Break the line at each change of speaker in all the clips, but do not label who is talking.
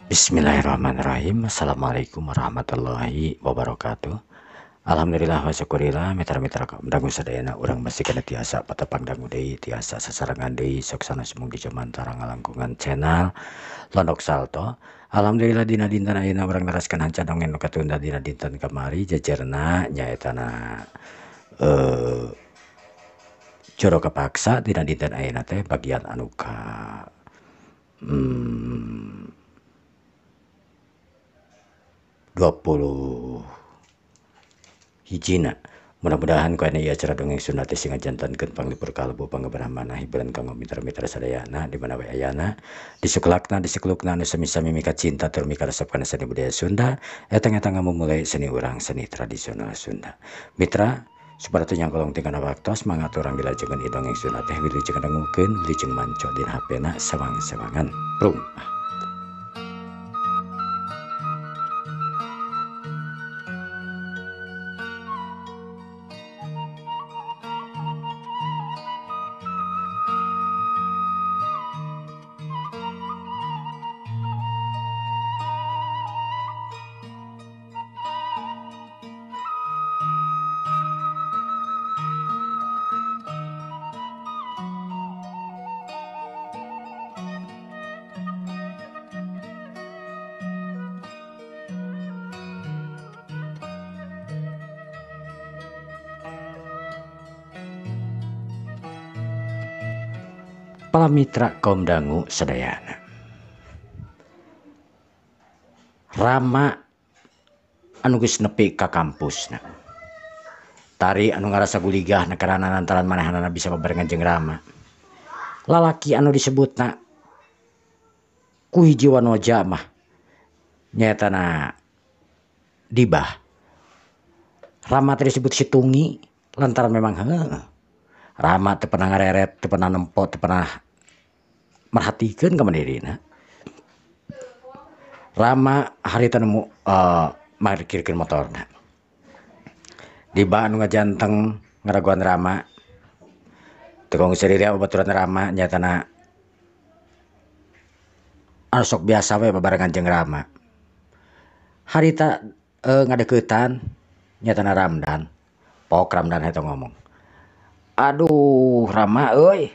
Bismillahirrahmanirrahim. Assalamualaikum warahmatullahi wabarakatuh. Alhamdulillah wa syukurillah mitra-mitra dangu sadayana urang masih kana tiasa patepang dangu deui tiasa sasarengan deui sok sanes mung di jomantara ngalangkungan channel Londok Salto. Alhamdulillah dina dinten ayeuna urang neraskeun hanca dongeng nu katunda dina dinten kamari jejerna nyaetana Coro Kapaksa dina dinten ayeuna teh bagian anu ka 20 hijina. Mudah-mudahan ku ieu acara dongeng Sunda teh sing ngajantankeun panglipur kalbu pangabarahmana hiburan kanggo mitra-mitra sadayana di mana we ayana disuklakna disiklukna anu sami-sami mika cinta tur mika resep kana seni budaya Sunda eta eta ngamumule seni urang seni tradisional Sunda. Mitra supaya teu nyangkolong tingkana waktos mangga urang dilajengan ieu dongeng Sunda teh wilujeng dangukeun wilujeng manco dina HP-na sewang-sewangan. Prung. Para mitra kaum dangu sadayana. Rama anu geus nepi ka kampusna. Tari anu ngarasa guligah nekarana lantaran manehanana bisa babarengan jeung Rama. Lalaki anu disebutna ku hiji wanoja mah nyaetana Dibah. Rama teh disebut Situngi lantaran memang heuh. Rama teu pernah ngareret, teu pernah nempo, teu pernah merhatikeun ka mandirina. Rama harita nemu markirkeun motorna. Diba anu ngajanteng ngaraguan Rama. Teu kongsi diri babaturan Rama nyatana anu sok biasa we babarengan jeung Rama. Harita ngadeuketan nyatana Ramdan. Pok Ramdan eta ngomong. Aduh Rama euy.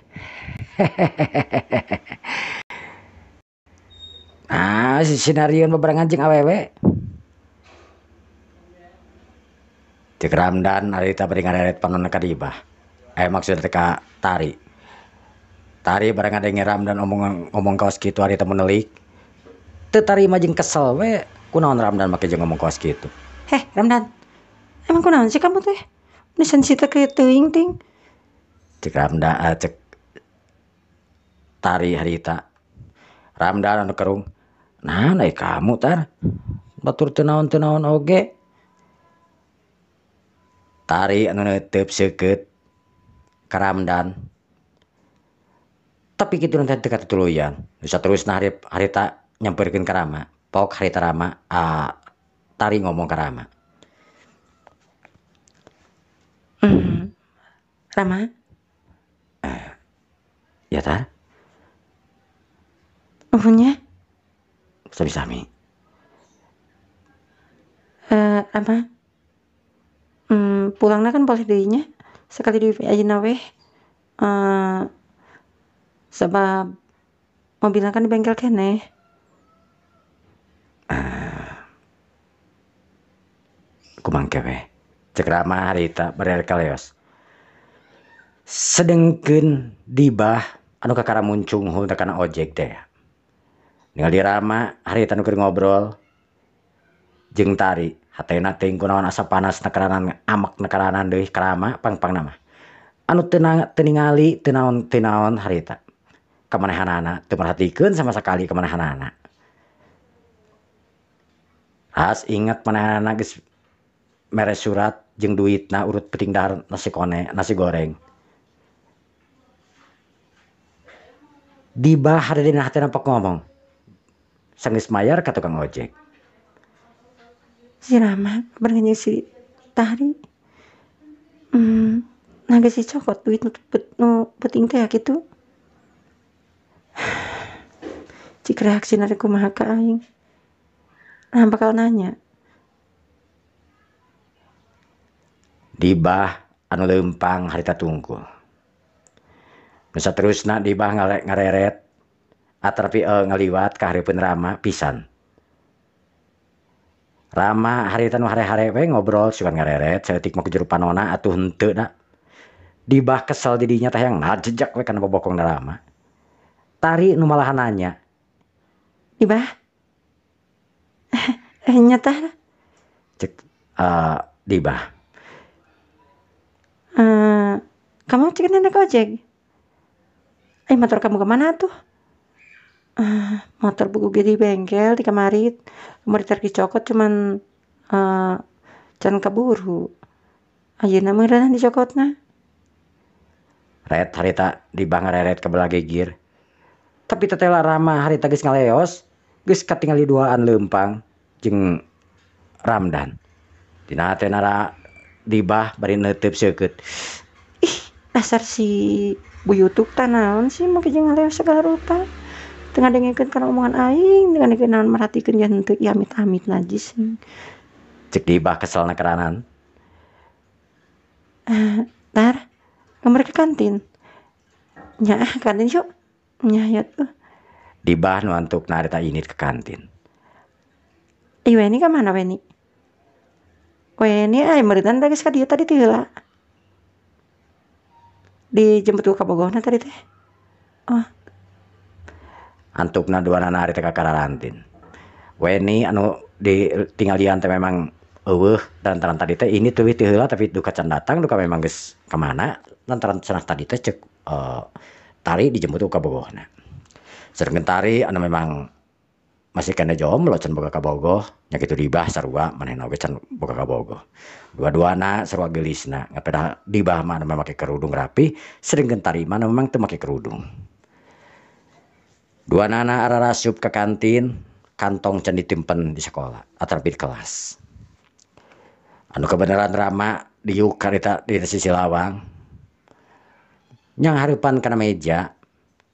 Nah, si sinarieun babarengan jeung awewe. Cek Ramdan harita bari ngareret panonna ka Dibah. Maksudna teh ka Tari. Tari bareng ngadenge Ramdan ngomong kaos kitu harita menelik. Teu tarima jeung kesel we. Kunaon Ramdan make jeung ngomong kaos kitu?
Heh, Ramdan. Emang kunaon sih kamu teh? Ini sensitif kayak teuing ting.
Cek Ramdan, cek Tari harita. Ramdan anu kerung. Nah, naik kamu tar. Batur teu naon-teu naon oge. Tari anu neuteub seukeut ka Ramdan. Tapi kitu teh teu katutuluyan. Nu saterusna harita nyamperkeun ka Rama. Pok harita Rama, Tari ngomong ka Rama.
Rama?
Ya tar?
Nuhunnya?
Sami-sami.
Rama? Pulangna kan boleh deui nya. Sekali deui ayeuna weh. Sebab mobilna kan di bengkel keneh.
Kumangke weh. Cek Rama harita bari kaleos. Sedengkeun Dibah anu kakara muncung hulna kana ojek teh. Ningali Rama harita nu keur ngobrol jeung Tari, hatena teuing kunaon asa panas nekaranan amek nekaranan deui ka Rama pang-pangna mah. Anu teu ningali teu naon harita. Kamanehanana teu merhatikeun sama sakali kamanehanana. Has inget manehanana geus mere surat jeung duitna urut penting dahar nasi kone nasi goreng. Dibah hari dina hatena pok ngomong. Sanggeus mayar ka tukang ojek.
Si Rama barengan jeung si Tari. Nah geus dicokot duit nu penting teh kitu. Cik reaksina rek kumaha ka aing. Nah bakal nanya.
Dibah anu leumpang harita tungkul. Nu saterusna Dibah ngareret atrapi ngaliwat ka hareupeun Rama pisan. Rama harita nu hare-hare we ngobrol sugan ngareret saeutik mah ku jero panona atuh henteu da. Dibah kesel didinya teh hayang ngajejak we kana bobokongna Rama. Tari nu malahan nanya.
Dibah. Nya tah.
Cek Dibah.
Kamu cek naik ojek. Motor kamu kemana tuh? Motor buku di bengkel di kemarin. Kamari tar dicokot cuman can kaburu. Ayeuna meureun dicokotna.
Ret harita Dibah ngareret ka belah gegir. Tapi tetela Rama harita geus ngaleos, geus katingali duaan leumpang jeung Ramdan. Dina teh nara Dibah bari neuteub seukeut.
Ih, dasar si buyutuk tah naon sih make jeung ngaleos segala rupa. Teu ngadengekeun kana omongan aing, teu ngadengekeun naon merhatikeun ge henteu, ieu amit-amit najis.
Cek Dibah keselna keranan.
Tar, kamu ke kantin. Nya, kantin yuk. Nya, ya tuh.
Dibah nu antukna harita init ke kantin.
Ih, Weni ka mana Weni? Weni ai meureun teh geus ka dieu tadi teh heula. Dijemput ku kabogohna tadi teh. Oh.
Antukna duanana harita ka kararantin. Weni anu ditinggalian teh memang eueuh lantaran tadi teh ini teuih teu heula tapi duka can datang duka memang geus ka mana lantaran cenah tadi teh cek Tari dijemput ku kabogohna. Sedengkeun Tari anu memang masih kena jomblo can boga kabogoh nya kitu Dibah sarua manehna oge can boga kabogoh. Dua-duana sarua geulisna ngapedah Dibah mah anu make kerudung rapi sedengkeun Tari mah anu memang teu make kerudung. Duanana ararasup ka kantin, kantong can ditimpen di sekolah ataupun di kelas. Anu kebenaran Rama diuk karita di sisi lawang. Nyang hareupan kana meja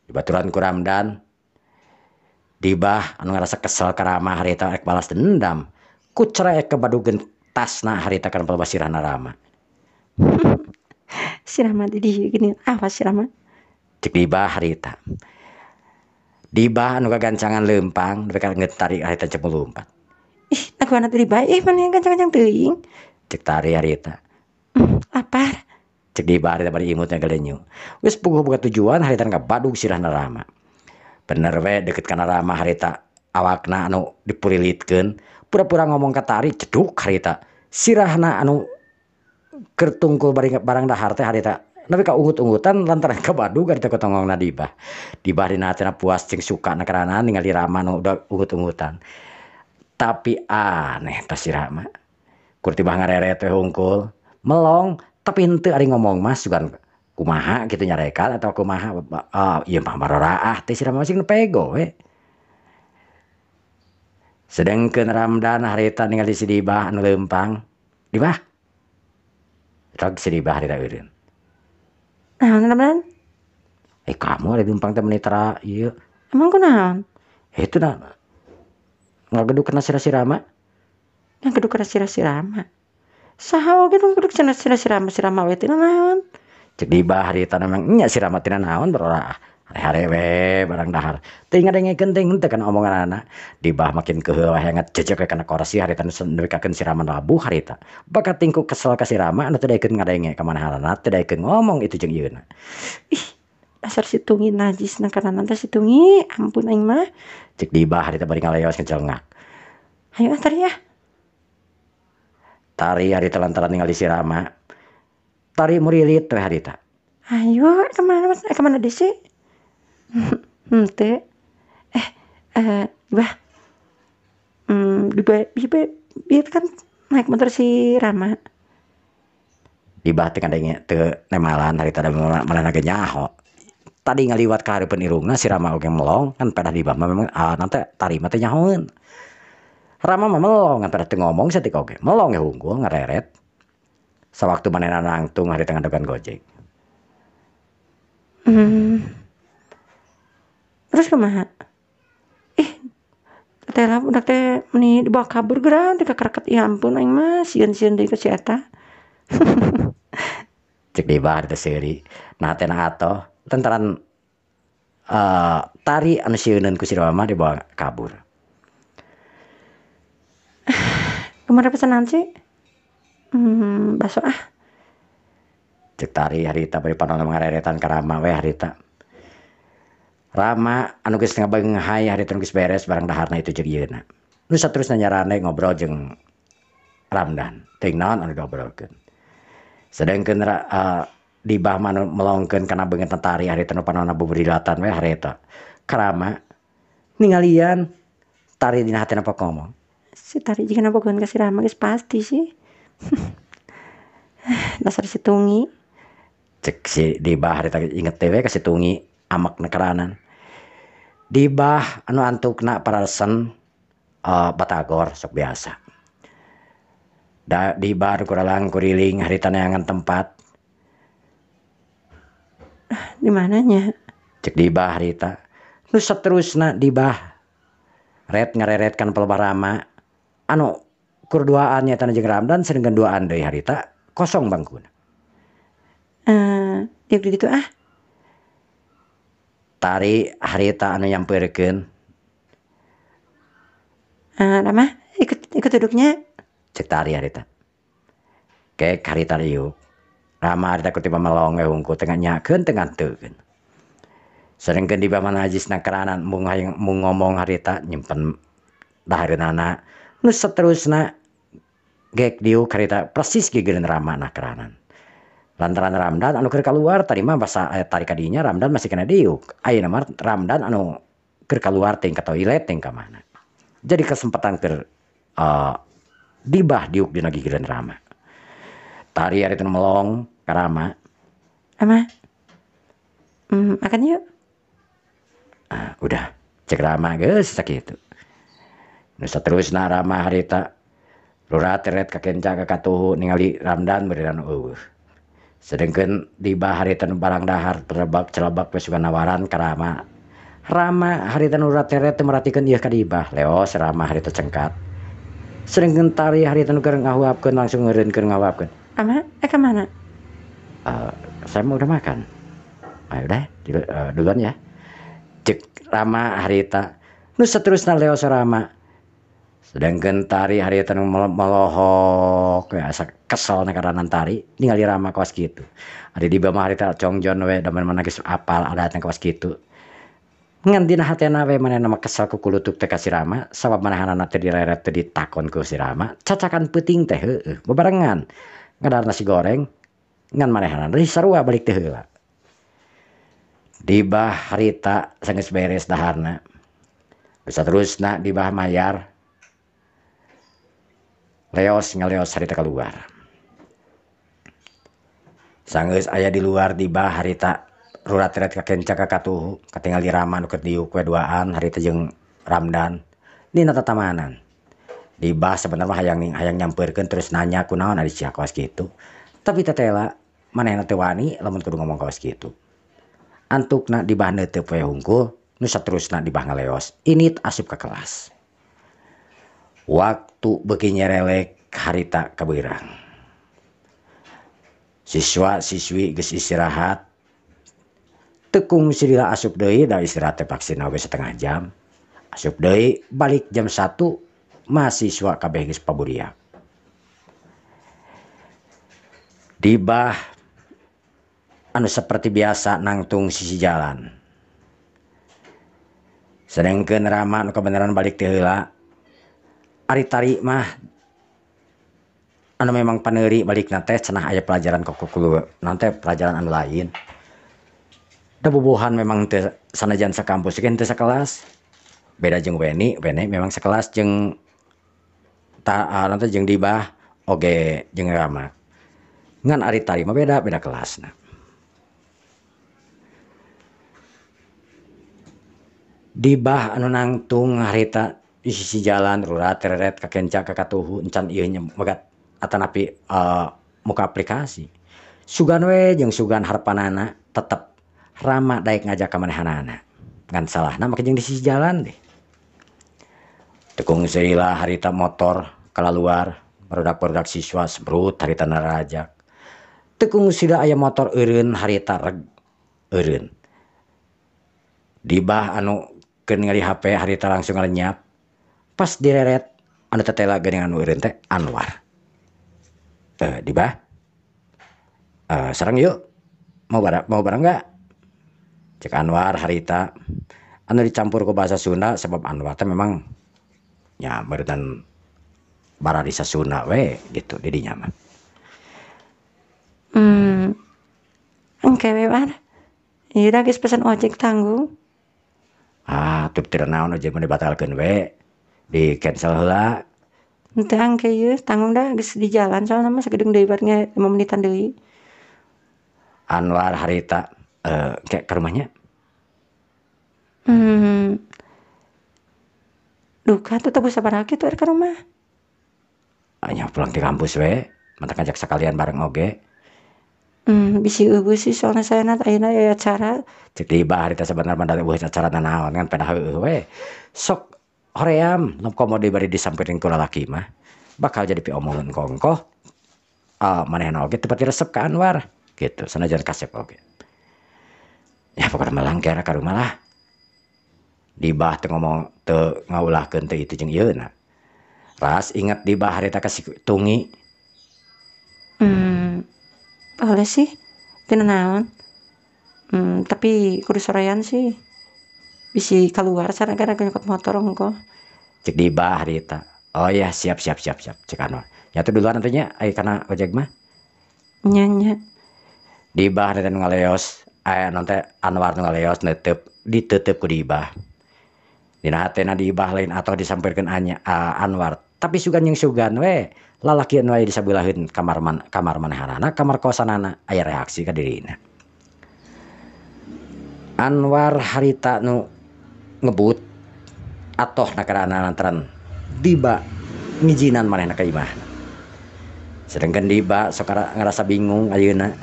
dibaturan ku Ramdan. Dibah anu ngarasa kesel ka Rama harita rek balas dendam. Ku cerek kebadugeun tasna harita kana palebasirahna Rama.
Si Rama di dieu geuning, awas si Rama.
Cek Dibah harita. Dibah anu gagancangan leumpang nepi ka ngeun Tari harita cek lumpat.
Ih, aku anak Dibah, ih mana gancang-gancang teuing.
Cek Tari harita.
Lapar.
Cek Dibah harita bari imutna galenyu. Geus puguh boga tujuan harita ngabadug sirahna Rama. Bener we deket kana Rama harita awakna anu dipurilitkeun, pura-pura ngomong ka Tari ceduk harita. Sirahna anu keur tungkul bari barang dahar teh harita nepi ka ungut-ungutan lantaran kabadug harita kotongongna Dibah. Dibah dina hatena puas jeung suka na karana ningali Rama nu udah ungut-ungutan. Tapi aneh tah si Rama. Kur tibah ngareret we hungkul, melong tapi henteu ari ngomong mah sugan kumaha kitu nyarekan atau kumaha ieu mah maroraah teh si Rama masih nu pego we. Sedengkeun Ramdan harita ningali si Dibah anu leumpang. Dibah. Rag si Dibah harita eureun.
Naon Ramdan?
Kamu ari leumpang teh meuni tara ieu.
Emang kunaon?
Itu nah ngageduk kana sirah si Rama.
Ngageduk kana sirah si Rama. Saha oge nu ngageduk kana sirah si Rama, si Rama we tina naon?
Cek Dibah harita memang nya si Rama tina naon baroraah. Hare-hare we barang dahar. Teu ngadengekeun teh henteu kana omonganana. Dibah makin keheul we ngejejek we kana korsi harita nu nepikakeun si Rama labuh harita. Bakat tingku kesel ka si Rama anu teu daekeun ngadenge ka manahanana teu daekeun ngomong itu jeung ieuna.
Ih, dasar si Tungi najis na kana teh si Tungi, ampun aing mah.
Cek Dibah harita bari ngaleos ngecelngak.
Ayo ah Tari ah.
Tari harita lantaran ningali si Rama. Tari murilit we harita.
Ayo kemana mas? Kemana desi? Henteu. Bah. Dibah kan naik motor si Rama.
Dibah teh ngadenge teu nemalan harita da manehna ge nyaho. Tadi ngaliwat ka hareupeun irungna si Rama oge melong kan pedah Dibah mah memang nanti Tari mah teh nyahoeun. Rama mah melong kan pedah teu ngomong saeutik oge. Melong ge hungkul ngareret. Sawaktu manehna nangtung harita ngadogan Gojek.
Terus kumaha? Ih, Teh lah budak teh meni dibawa kabur geura teh kakereket ya ampun aing mah sieun-sieun deui ka si eta.
Cek Dibah teh seuri. Nah teh atoh lantaran tari anu sieuneun ku si Rama dibawa kabur.
Kumaha pesanan sih? Bakso ah.
Cek tari harita bari panonna ngareretan ka Rama we harita. Rama anu geus ngabeunghay harita nu geus beres barang daharna itu jeung ieuna. Nu saterusna nyarande ngobrol jeung Ramdan. Teuing naon anu diobrolkeun. Sedengkeun Dibah mah anu melongkeun kana beungeut tari harita nu panonna buburilatan we harita. Ka Rama ningalian tari dina hatena pok ngomong.
Si tari jigana bogohan ka si Rama geus pasti sih. Dasar si Tungi.
Cek si Dibah harita inget teh we ka si Tungi amek nekeranan. Dibah anu antukna pararesen batagor sok biasa. Da Dibah nu kuralang kuriling harita neangan tempat.
Di mananya?
Cek Dibah harita. Nu saterusna Dibah ret ngareret kan pelebah Rama anu kur duaan nya jeung Ramdan sedengkeun duaan deui harita kosong bangkuna.
Diuk di ditu ah.
Tari harita anu nyampeurkeun.
Rama ikut duduknya.
Cek tari harita. Kek harita diuk. Rama harita kutiba melong we hungkul tengah nyakeun tengah teukeun. Sedengkeun Dibah mah najisna keranan mung hayang mung ngomong harita nyimpen dahareunana. Nu saterusna gek diuk harita persis gigireun Rama na keranan. Lantaran Ramdan anu keur kaluar tadi mah basa tari kadinya Ramdan masih kena diuk. Ayeuna mah Ramdan anu keur kaluar teh ka toilet teh ka mana. Jadi kesempatan keur Dibah diuk dina gigireun Rama. Tari ari teh melong ka Rama.
Rama. Makan yuk.
Udah cek Rama geus sakitu. Nu saterusna Rama harita rurat teret ka kenca ka katuhu ningali Ramdan beureun eueuh. Sedengkeun Dibah harita nu barang dahar terebak celebak we sugan nawaran ka Rama. Rama harita nu rurat teret teu meratikeun ieu ka Dibah. Leos Rama harita cengkat. Sedengkeun tari harita nu keur ngahuapkeun langsung ngeureunkeun ngahuapkeun.
Rama, ka mana?
Saya mau udah makan. Ayo udah, duluan ya. Cek Rama harita. Nu saterusna leos Rama. Sedengkeun tari harita nu melohok we asa kesel na karanan tari ningali Rama kawas kitu. Ari Dibah mah harita congjon we da mana geus apal adatna kawas kitu. Ngan dina hatena we manehna mah kesel ku kulutuk teh ka si Rama sabab manehanana teh direret teh ditakon ku si Rama cacakan peuting teh heueuh bebarengan ngadahar nasi goreng ngan manehanana deui sarua balik teh heula. Dibah harita sanggeus beres daharna. Saterusna Dibah mayar. Leos ngaleos harita keluar. Sanggeus aya di luar Dibah harita rurat-ret ka kenca ka katuhu katingali Rama nu keur diuk we duaan harita jeung Ramdan dina tatamanan. Dibah sebenarnya hayang nyampeurkeun terus nanya kunaon ari sia kawas kitu. Tapi tetela manehna teu wani lamun kudu ngomong kawas kitu. Antukna Dibah neuteup we hungkul nu saterusna Dibah ngaleos init asup ka kelas. Waktu beuki nyerelek harita kabeurang. Siswa-siswi geus istirahat. Tekung silila asup deui da istirahat teh paksina oge setengah jam. Asup deui balik jam 1 mahasiswa kabeh geus paburiak. Dibah anu seperti biasa nangtung sisi jalan. Sedengkeun Rama anu kabeneran balik teh heula. Ari tari mah anu memang paneuri balikna teh cenah aya pelajaran kokokulu nanti pelajaran anu lain. Da bubuhan memang teu sanajan sakampus ge teu sakelas. Beda jeung Weni, Weni memang sekelas jeung nanti jeung Dibah oge jeung Rama. Ngan ari tari mah beda, beda kelasna. Dibah anu nangtung harita di sisi jalan rurat teret kakenca kakatuhu encan ieu nyemegat atanapi muka aplikasi. Sugan we jeung sugan harpanana tetep Rama daek ngajak ka manehanana. Ngan salahna make jeung di sisi jalan deh. Tekung seila harita motor kalaluar barudak-barudak siswa sebrut harita narajak. Tekung sila aya motor eureun harita reg eureun. Dibah anu keur ningali HP harita langsung ngalenyap. Pas direret anu tetela geuningan anu eureun teh Anwar. Dibah. Sareng yuk. Mau bareng enggak? Cek Anwar harita anu dicampur ku bahasa Sunda sebab Anwar teh memang nya meureun bararisa Sunda we gitu di dinya mah.
Engke we War. Ieu da geus pesen ojek tanggung.
Ah, teu teu naon ojek mah dibatalkeun we. Di cancel heula.
Henteu angke ieu tanggung da geus di jalan soalna mah sagedeung deui bat ge 5 menitan deui.
Anwar harita ke rumahnya.
Duka tuh tebus sabaraha kitu ka rumah.
Nya pulang di kampus we, mantak ngajak sekalian bareng oge.
Bisi eueuh sih soalna saya ayeuna aya acara.
Cek Dibah harita sabenerna mah da eueuh acara nanaon kan pedah heueuh we. Sok hoream nu komo deui bari disamperin ku lalaki mah bakal jadi piomongan kongkoh. Manehna oge teu pati resep ka Anwar gitu sanajan kasep oge. Ya pokona mah langker ka rumah lah. Dibah teu ngomong teu ngaulahkeun teu itu jeung ieu na. Ras inget Dibah harita ka si Tungi.
Boleh sih, teu naon. Tapi kudu sorean sih. Bisi keluar sareng nyokot motor engko.
Cek Dibah harita. Oh ya siap. Cek Anwar. Nya teh duluan atuh nya ai kana ojek mah.
Nya nya.
Dibah harita nu ngaleos, aya naon teh Anwar nu ngaleos neuteup diteuteup ku Dibah. Dina hatena Dibah lain atau disampeurkeun Anwar. Tapi sugan jeung sugan we lalaki anu aya di sabeulah kamar kamar manehanana kamar kosanana aya reaksi ka dirina. Anwar harita nu ngebut atoh nakarana lantaran Diba ngijinan manehna ka imahna. Sedangkan Diba sok ngarasa bingung ayeuna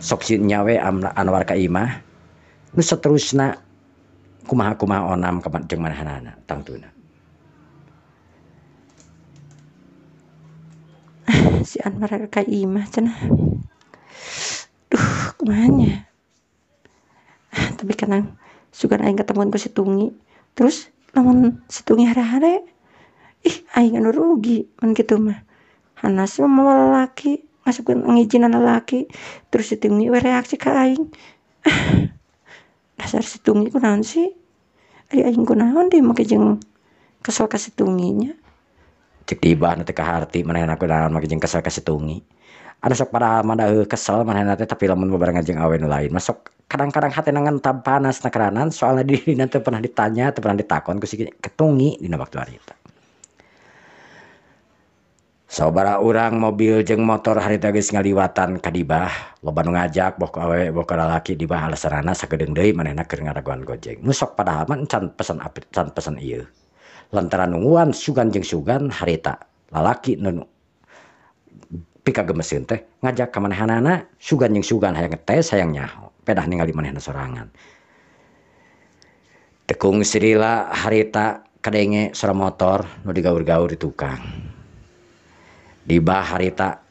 sok sieun nyawe Anwar ka imah nu saterusna kumaha-kumaha onam ka jeung manehanana tangtuna.
Si Anwar ka imah cenah. Duh, kumaha nya. Tapi kadang sugan aing ketemuan ku si Tungi. Terus lamun si Tungi hare-hare, ih aing anu rugi mun kitu mah. Hanas mah mawa lalaki, ngasupkeun ngijinan lalaki, terus si Tungi we reaksi ka aing. Dasar si Tungi kunaon sih? Ari aing kunaon deui make jeung kesel ka si Tungi nya.
Cek Dibah nu teu kaharti manehna kunaon make jeung kesel ka si Tungi. Anu sok padahal mah da kesel manehna teh tapi lamun babarengan jeung awe nu lain mah sok kadang-kadang hatena ngentab panas nakeranan soalna dirina teu pernah ditanya, teu pernah ditakon ku si Tungi dina waktu harita. Sabaraha urang mobil jeung motor harita geus ngaliwatan ka Dibah, loba nu ngajak boh ku awewe boh ku lalaki Dibah alasanana sakedeung deui manehna keur ngaragoan Gojek. Nu sok padahal mah encan pesen apit, encan pesen ieu. Lantaran nungguan sugan jeung sugan harita lalaki nu pikagemeseun teh ngajak ka manehanana sugan jeung sugan hayang ngetes hayang nyaho pedah ningali manehna sorangan. Tekung sirila harita kadenge sora motor nu digaur-gaur di tukang. Dibah harita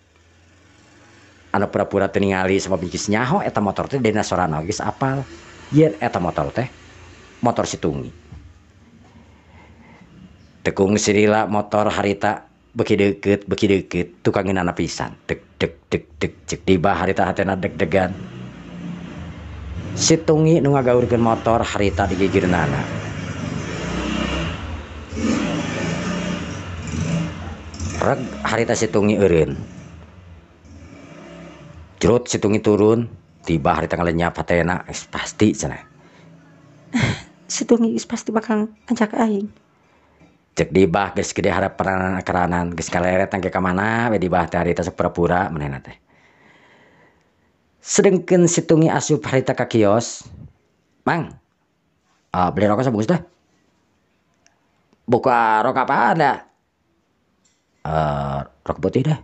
anu pura-pura teu ningali sabab geus nyaho eta motor teh dina sorana geus apal yen eta motor teh motor si Tungi. Tekung sirila motor harita beuki deukeut tukang ngeunana pisan deg deg deg deg cek Dibah harita hatena deg-degan. Si Tungi nu ngagaurkeun motor harita digigirnana. Reg harita si Tungi eureun. Jerut si Tungi turun, Dibah harita ngalenyap hatena geus pasti cenah.
Si Tungi geus pasti bakal ngajak aing.
Cek Dibah geus gede harapan keranan geus kaleret tangke ka mana we Dibah teh harita sok pura-pura manehna teh. Sedengkeun si Tungi asup harita ka kios. Mang, beli rokok sabungkus dah. Buka rokok apaan dah? Rokok putih dah.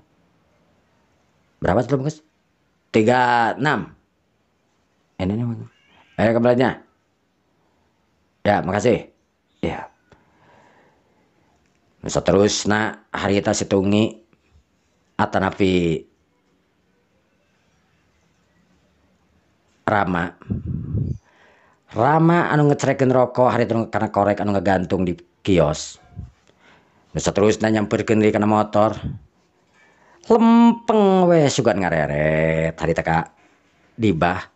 Berapa satu bungkus? 36. Ini nih, Bang. Kembalinya. Ya, makasih. Ya. Nu saterusna harita si Tungi atanapi Rama. Rama anu ngecerekeun rokok harita nu kana korek anu ngagantung di kios. Nu saterusna nyamperkeun deui kana motor. Lempeng we sugan ngareret harita ka Dibah.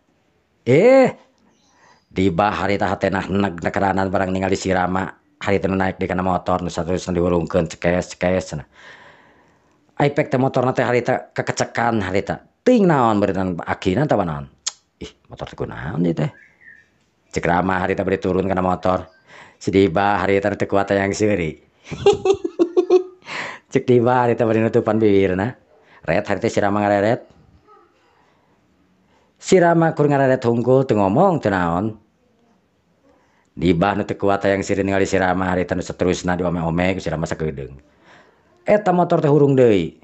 Dibah harita hatena neg nekeranan barang ningali si Rama harita nu naik di kana motor nu saterusna diwurungkeun cekes-cekes cenah. Aipek teh motorna teh harita kekecekan harita. Ting naon beureunan akina atawa naon. Ih, motor teh kunaon ieu teh. Cek Rama harita bari turun kana motor. Si Dibah harita teu kuat hayang seuri. Cek Dibah harita bari nutupan bibirna. Ret harita si Rama ngareret. Si Rama kur ngareret hungkul teu ngomong teu naon. Dibah nu teu kuat hayang seuri ningali si Rama harita nu saterusna diome-ome ku si Rama sakedeung. Eta motor teh hurung deui.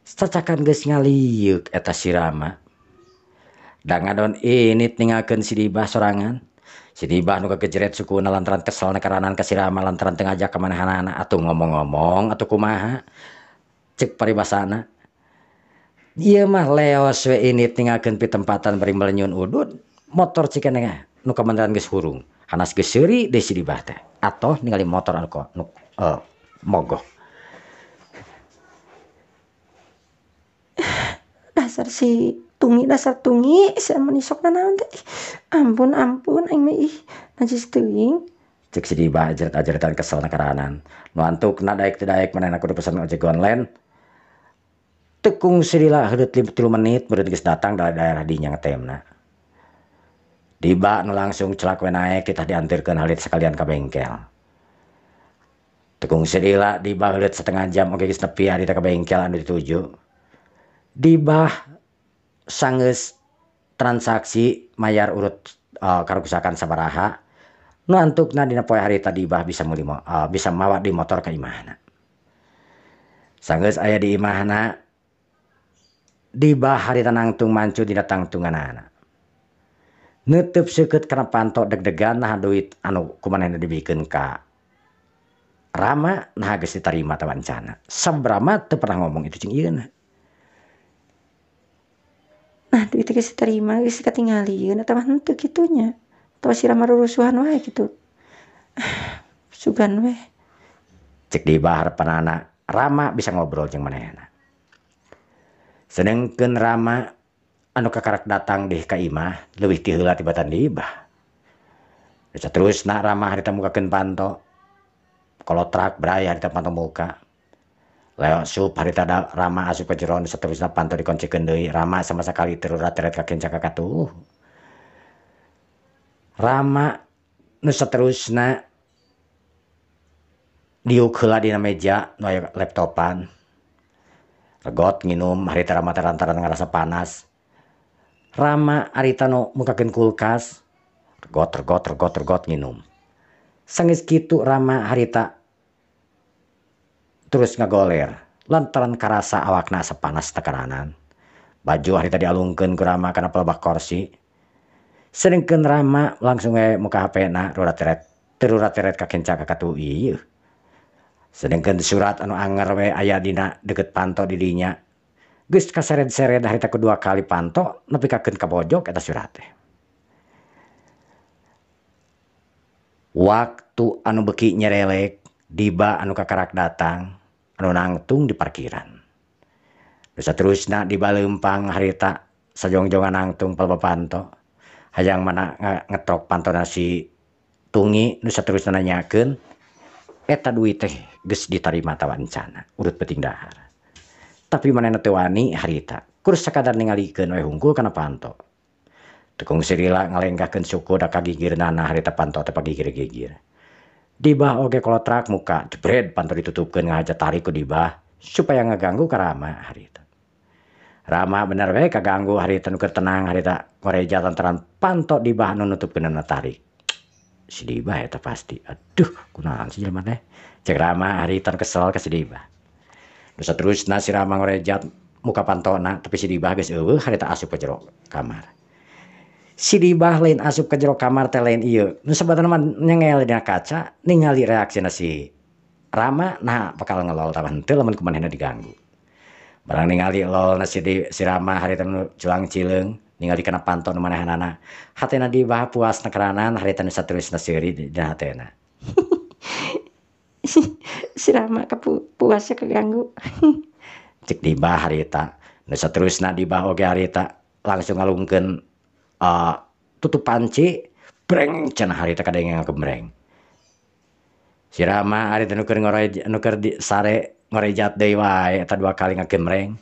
Cacakan geus ngalieuk eta si Rama. Da ngadon init ninggalkeun si Dibah sorangan. Si Dibah nu kagejeret sukuna lantaran kesel nekaranan ka si Rama lantaran teu ngajak ka manehanana atuh ngomong-ngomong atuh kumaha. Cek paribasana. Ieu mah leos we init ninggalkeun pitempatan bari melenyun udud, motor cikeneh nu kabeneran geus hurung. Hanas geus seuri deui si Dibah teh. Atoh ningali motor anu nu mogok.
Dasar si Tungi, dasar Tungi, si amun isok nanaon teh. Ampun, ampun, aing mah ih, najis teuing.
Cek si Dibah ajaret-ajaretan kesel nakaranan. Nu antukna daek teu daek manehna kudu pesan ojek online. Tekung silila heureut 3 menit beureut geus datang dari daerah dinya ngetemna. Dibah nu langsung celak we naek titah diantirkeun halit sekalian ka bengkel. Tekung silila Dibah heureut setengah jam oge geus nepi harita ka bengkel anu dituju. Dibah sanggeus transaksi mayar urut karuksakan sabaraha. Nu antukna dina poe harita Dibah bisa meuli bisa mawa di motor ka imahna. Sanggeus aya di imahna Dibah harita nangtung mancu dina tangtunganana. Neuteub seukeut kana panto deg-degan naha duit anu kumanehna dibikeun ka Rama naha geus ditarima atawa encana. Sabrama teu pernah ngomong itu jeung ieuna.
Nah, duit geus diterima geus katingalieun atawa henteu kitu nya. Atawa si Rama rurusuhan wae kitu. Sugan we.
Cek Dibah harepanana Rama bisa ngobrol jeung manehna. Sedengkeun Rama anu kakarak datang deh ka imah leuwih ti heula tibatan Dibah. Saterusna Rama harita mukakeun panto. Kolotrak bray harita panto muka. Leo sup harita Rama asup ka jero nu saterusna panto dikoncikeun deui. Rama sama sakali teu rurat-ret ka kenca ka katuh. Rama nu saterusna diuk heula dina meja nu aya laptopan. Regot nginum harita Rama teh lantaran ngarasa panas. Rama harita nu mukakeun kulkas. Regot regot regot regot nginum. Sanggeus kitu Rama harita terus ngagoler lantaran karasa awakna asa panas tekaranan. Baju harita dialungkeun ku Rama kana pelebah korsi. Sedengkeun Rama langsung we muka HP-na rurat-ret ka kenca ka katuh ieu. Sedengkeun surat anu anger we aya dina deukeut panto di dinya. Geus kasered-sered harita ku 2 kali panto nepi kakeun ka pojok eta surat teh. Waktu anu beuki nyerelek Diba anu kakarak datang anu nangtung di parkiran. Nu saterusna Diba leumpang harita sajongjongan nangtung palebah panto. Hayang mana ngetrok pantona si Tungi nu saterusna nanyakeun eta duit teh geus ditarima atawa encana urut peuting dahar. Tapi manehna teu wani harita kur sakadar ningalikeun we hungkul kana panto. Tekung sirila ngalengkahkeun suku da kagigirnana harita panto teh pagigir-gigir. Dibah oge kolotrak muka jebred panto ditutupkeun ngahaja tarik ku Dibah supaya ngaganggu ka Rama harita. Rama bener we kaganggu harita nu keur tenang harita ngoreja lantaran panto Dibah nu nutupkeunana tarik. Si Dibah eta pasti. Aduh, kunaon si jelema teh? Cek Rama harita kesel ka si Dibah. Nu saterusna si Rama ngorejat muka pantona tapi si Dibah geus eueuh harita asup ka jero kamar. Si Dibah lain asup ka jero kamar teh lain ieu. Nu sabenerna mah nyengel dina kaca ningali reaksina si Rama nah bakal ngelol tambah henteu lamun ku manehna diganggu. Barang ningali lolna si Rama harita nu culang cileung ningali kana panto nu manehanana. Hatena Dibah puas nekeranan harita nu saterusna seuri dina hatena.
Si Rama puasnya keganggu.
Cek Dibah harita. Nu saterusna Dibah oge harita langsung ngalungkeun tutup panci breng cenah harita kadenge ngagembreng. Si Rama harita nu keur nu keur sare ngorejat deui wae eta dua kali ngagembreng.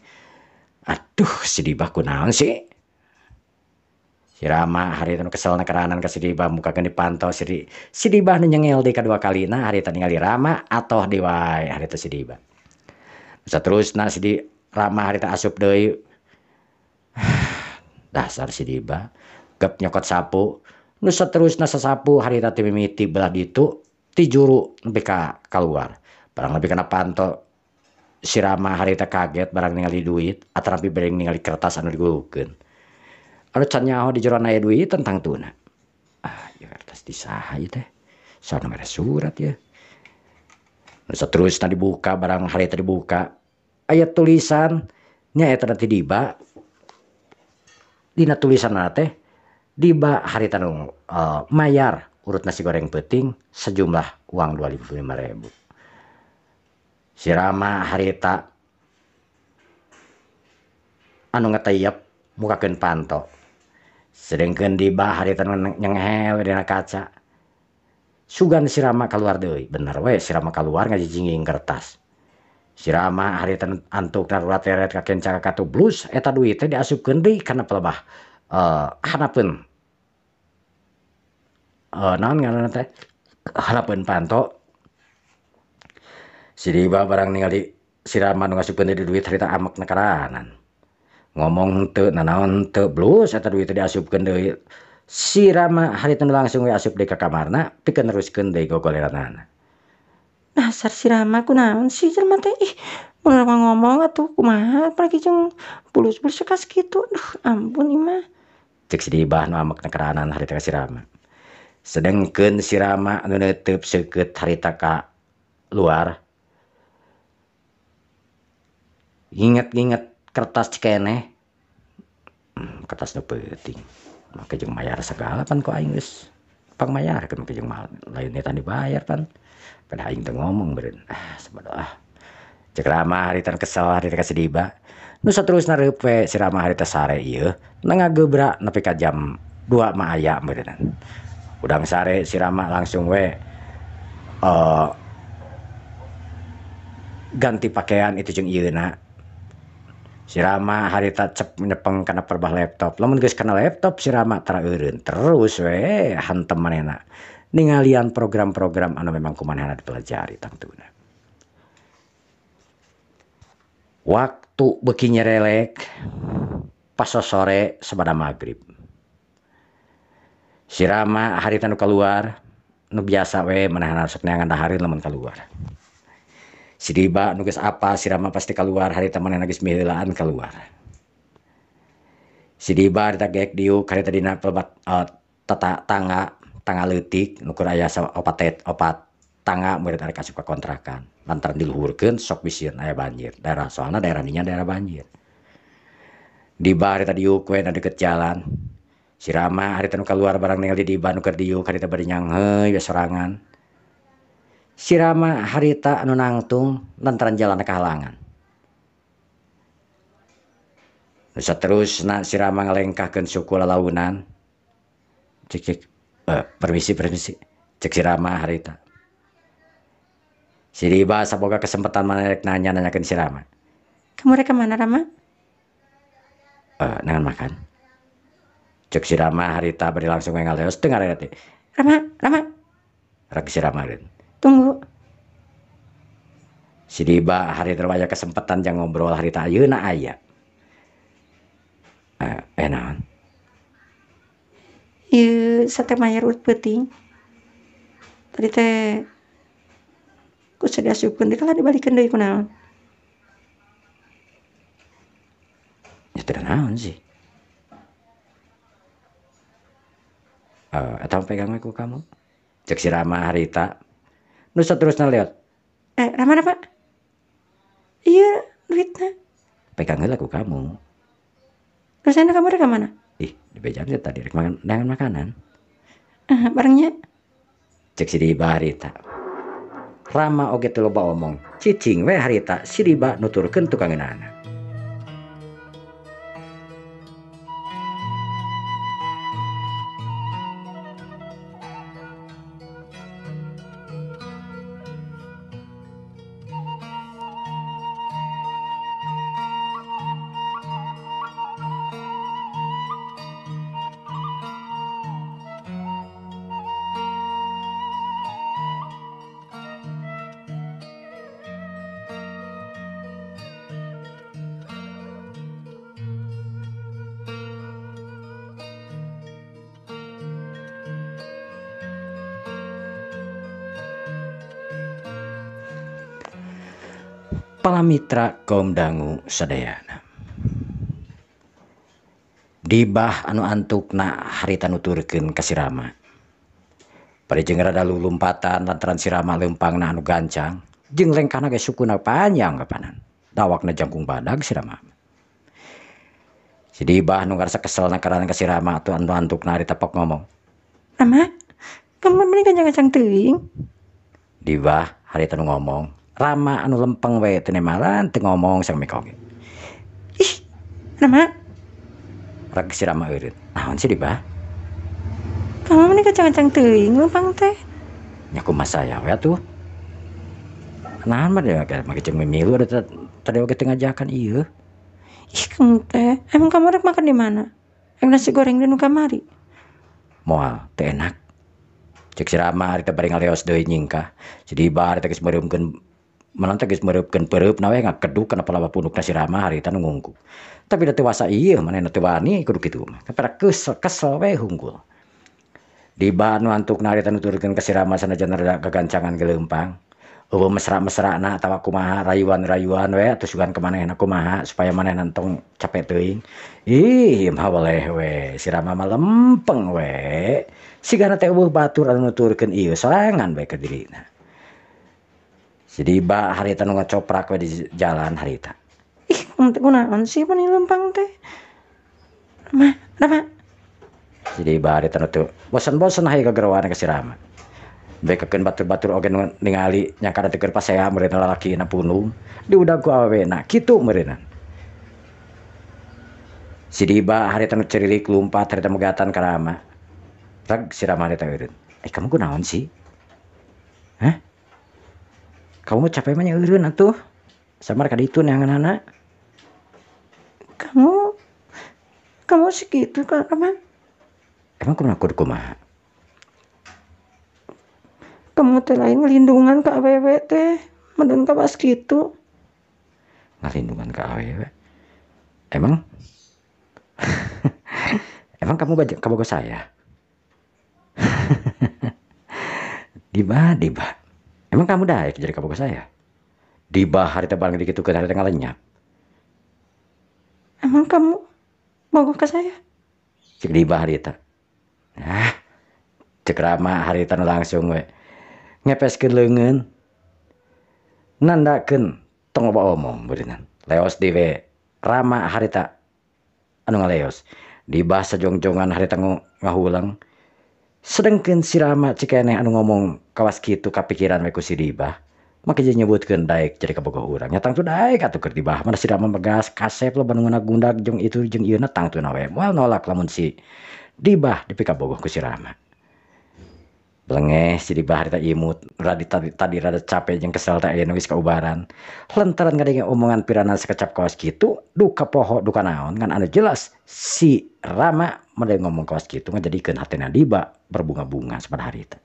Aduh si Dibah kunaon sih? Si Rama harita nu kesel nekeranan ka si Dibah mukakeun dipantau si Dibah nu nyengel deui kadua kalina harita ningali Rama atoh deui wae harita si Dibah. Saterusna si Rama harita asup deui. Dasar si Dibah gep nyokot sapu. Nu saterusna sasapu harita teh mimiti belah ditu ti juru nepi ka kaluar. Barang nepi kana panto si Rama harita kaget barang ningali duit atanapi bari ningali kertas anu digulukeun. Anu can nyaho di jero aya duit tentang tuna. Ah, ieu kertas di saha ieu teh? Saha nu mere surat ieu? Nu saterusna dibuka barang harita dibuka aya tulisan nya eta ti Diba. Dina tulisanna teh Diba harita nu mayar urut nasi goreng peuting sejumlah uang 25.000. Si Rama harita anu ngeteyep mukakeun panto. Sedengkeun Diba harita nu nyengehel dina kaca. Sugan si Rama kaluar deui. Bener we si Rama kaluar ngajijinging kertas. Si Rama harita antukna rurat-eret ka kenca ka katublus eta duit teh diasupkeun deui kana pelebah hanapeun naon ngaranna teh hanapeun panto. Si Diba barang ningali si Rama nu ngasupkeun deui duit harita amek nekeranan. Ngomong henteu nanaon henteu blus eta duit teh diasupkeun deui. Si Rama harita nu langsung we asup deui ka kamarna pikeun neruskeun deui gogoleranana.
Dasar si Rama kunaon sih jelema teh ih mun ngomong atuh kumaha apalagi jeung bulus-bulus kas kitu. Duh ampun imah.
Cek si Dibah nu amek nekeranan harita ka si Rama. Sedengkeun si Rama anu neuteub seukeut harita ka luar. Nginget-nginget kertas cikeneh. Kertas nu peuting. Make jeung mayar sagala pan ku aing geus pangmayarkeun make jeung lain eta dibayar pan. Pada aing teu ngomong beureun. Ah sabodo ah. Cek Rama harita kesel harita ka si Diba. Nu saterusna reup we si Rama harita sare ieu ngagebra nepi ka jam 2 mah aya meureunnan. Udang sare si Rama langsung we ganti pakaian itu jeung ieuna. Si Rama harita cep nyepeng kana perbah laptop. Lamun geus kana laptop si Rama tara eureun terus we hantem manehna. Ningalian program-program anu memang ku manehna dipelajari tangtuna. Waktu beuki nyerelek pas sore sabada magrib. Si Rama harita nu kaluar nu biasa we manehna sok neangan dahareun lamun kaluar. Si Diba nu geus apa si Rama pasti kaluar harita manehna geus miheulaan kaluar. Si Diba harita geek diuk harita dina pelebat tangga tangga leutik nu keur aya opat tangga murid arek asup ka kontrakan. Lantaran diluhurkeun sok bisieun aya banjir. Daerah soalna daerah dinya daerah banjir. Diba harita diuk we na deket jalan. Si Rama harita nu kaluar barang ningali Diba nu keur diuk harita bari nyangheuy we sorangan. Si Rama harita anu nangtung lantaran jalan kahalangan. Nu saterusna si Rama ngalengkahkeun suku lalaunan. Cek cek permisi cek si Rama harita. Si Diba saboga kesempatan maneh rek nanya nanyakeun si Rama.
Kamu rek ka mana Rama?
Nangan makan. Cek si Rama harita bari langsung we ngaleos teu ngareret teh.
Rama, Rama.
Rek si Rama eureun.
Tunggu.
Si Diba harita aya kesempatan jang ngobrol harita ayeuna aya. Naon?
Ieu sate mayar urut peuting. Tadi teh ku diasupkeun deui kalah dibalikeun deui kunaon?
Ya teu naon sih. Eta pegang we ku kamu. Cek si Rama harita. Nu saterusna liat.
Rama Rama. Iya, duitnya.
Pegang heula ku kamu.
Terus ayeuna kamu rek ka mana?
Ih, dibejaan teh tadi rek makan neangan makanan.
Barengnya.
Cek si Diba harita. Rama oge teu loba omong. Cicing we harita si Diba nuturkeun tukangeunana. Palamitra kaum dangu sadayana. Dibah anu antukna harita nuturkeun ka si Rama. Bari jeung rada lulumpatan lantaran si Rama leumpangna anu gancang jeung lengkahna ge sukuna panjang kapanan. Dawakna jangkung badag si Rama. Si Dibah nu ngarasa keselna karana ka si Rama atuh anu antukna harita pok ngomong.
Rama, kamu mending gancang-gancang teuing.
Dibah harita nu ngomong. Rama anu lempeng we teu nemalan teu ngomong sang mika oge.
Ih, Rama.
Rag si Rama eureun. Naon sih Dibah?
Kamu mending gancang-gancang teuing lempang teh.
Nya kumaha saya we atuh. Naon mah deui make jeung mimilu da tadi oge teu ngajakan ieu.
Ih, kamu teh, emang kamu rek makan di mana? Rek nasi goreng di nu kamari.
Moal, teu enak. Cek si Rama harita bari ngaleos deui nyingkah. Si Dibah harita geus meureumkeun mananta geus meureupkeun peureupna we ngakeduk kana palawa punukna si Rama harita nu ngungkuk. Tapi da teu wasa ieu manehna teu wani kudu kitu mah. Kapara kesel, kesel we hungkul. Diba nu antukna harita nuturkeun ka si Rama sanajan rada gagancangan ge leumpang. Eueuh mesra-mesrana atawa kumaha rayuan-rayuan we atuh sugan ka manehna kumaha supaya manehna entong capek teuing. Ih, mah weleh we si Rama mah lempeng we. Sigana teh eueuh batur anu nuturkeun ieu sorangan we ka dirina. Si Diba harita nu ngacoprak we di jalan harita.
Ih, kamu teh kunaon sih meni lempang teh? Rama, Rama.
Si Diba harita nu teu bosen-bosen hayu kageroan ka si Rama. Bekakeun batur-batur oge nu ningali nyangkana teh keur pasea meureun lalakina punung, diudag ku awewena kitu meureunna. Si Diba harita nu cerilik lumpat harita megatan ka Rama. Rag si Rama harita eureun. Kamu kunaon sih? Hah? Kamu mah capek mah nya eureun atuh. Samar ka ditu neanganana.
Kamu segitu kan, Rama?
Emang kumaha kudu kumaha?
Kamu teh lain ngelindungan ka awewe teh, meureun kawas kitu.
Ngalindungan ka awewe? Emang? Emang kamu kabogoh saya? Diba, Diba. Emang kamu daek jadi kabogoh saya? Diba harita bareng dikitukeun harita ngalenyap.
Emang kamu bogoh ka saya?
Cek Diba harita. Nah, cek Rama harita nu langsung we. Ngepeskeun leungeun. Nandakeun tong loba omong beureunan. Leos deui we. Rama harita anu ngaleos. Diba sajongjongan harita ngahulang. Sedengkeun si Rama cikeneh anu ngomong kawas kitu kapikiran we ku si Dibah. Make jeung nyebutkeun daek jadi kabogoh urang. Nya tangtu daek atuh keur Dibah mah si Rama megas kasep loba nu gundag jeung itu jeung ieu na tangtuna we. Moal nolak lamun si Dibah dipikabogoh ku si Rama. Belengeh si Dibah harita imut radi tadi rada capek jeung kesel teh aya nu geus kaubaran. Lantaran ngadenge omongan pirana sakecap kawas kitu, duka poho duka naon ngan anu jelas si Rama made ngomong kawas kitu ngajadikeun hatena Diba berbunga-bunga sapada harita.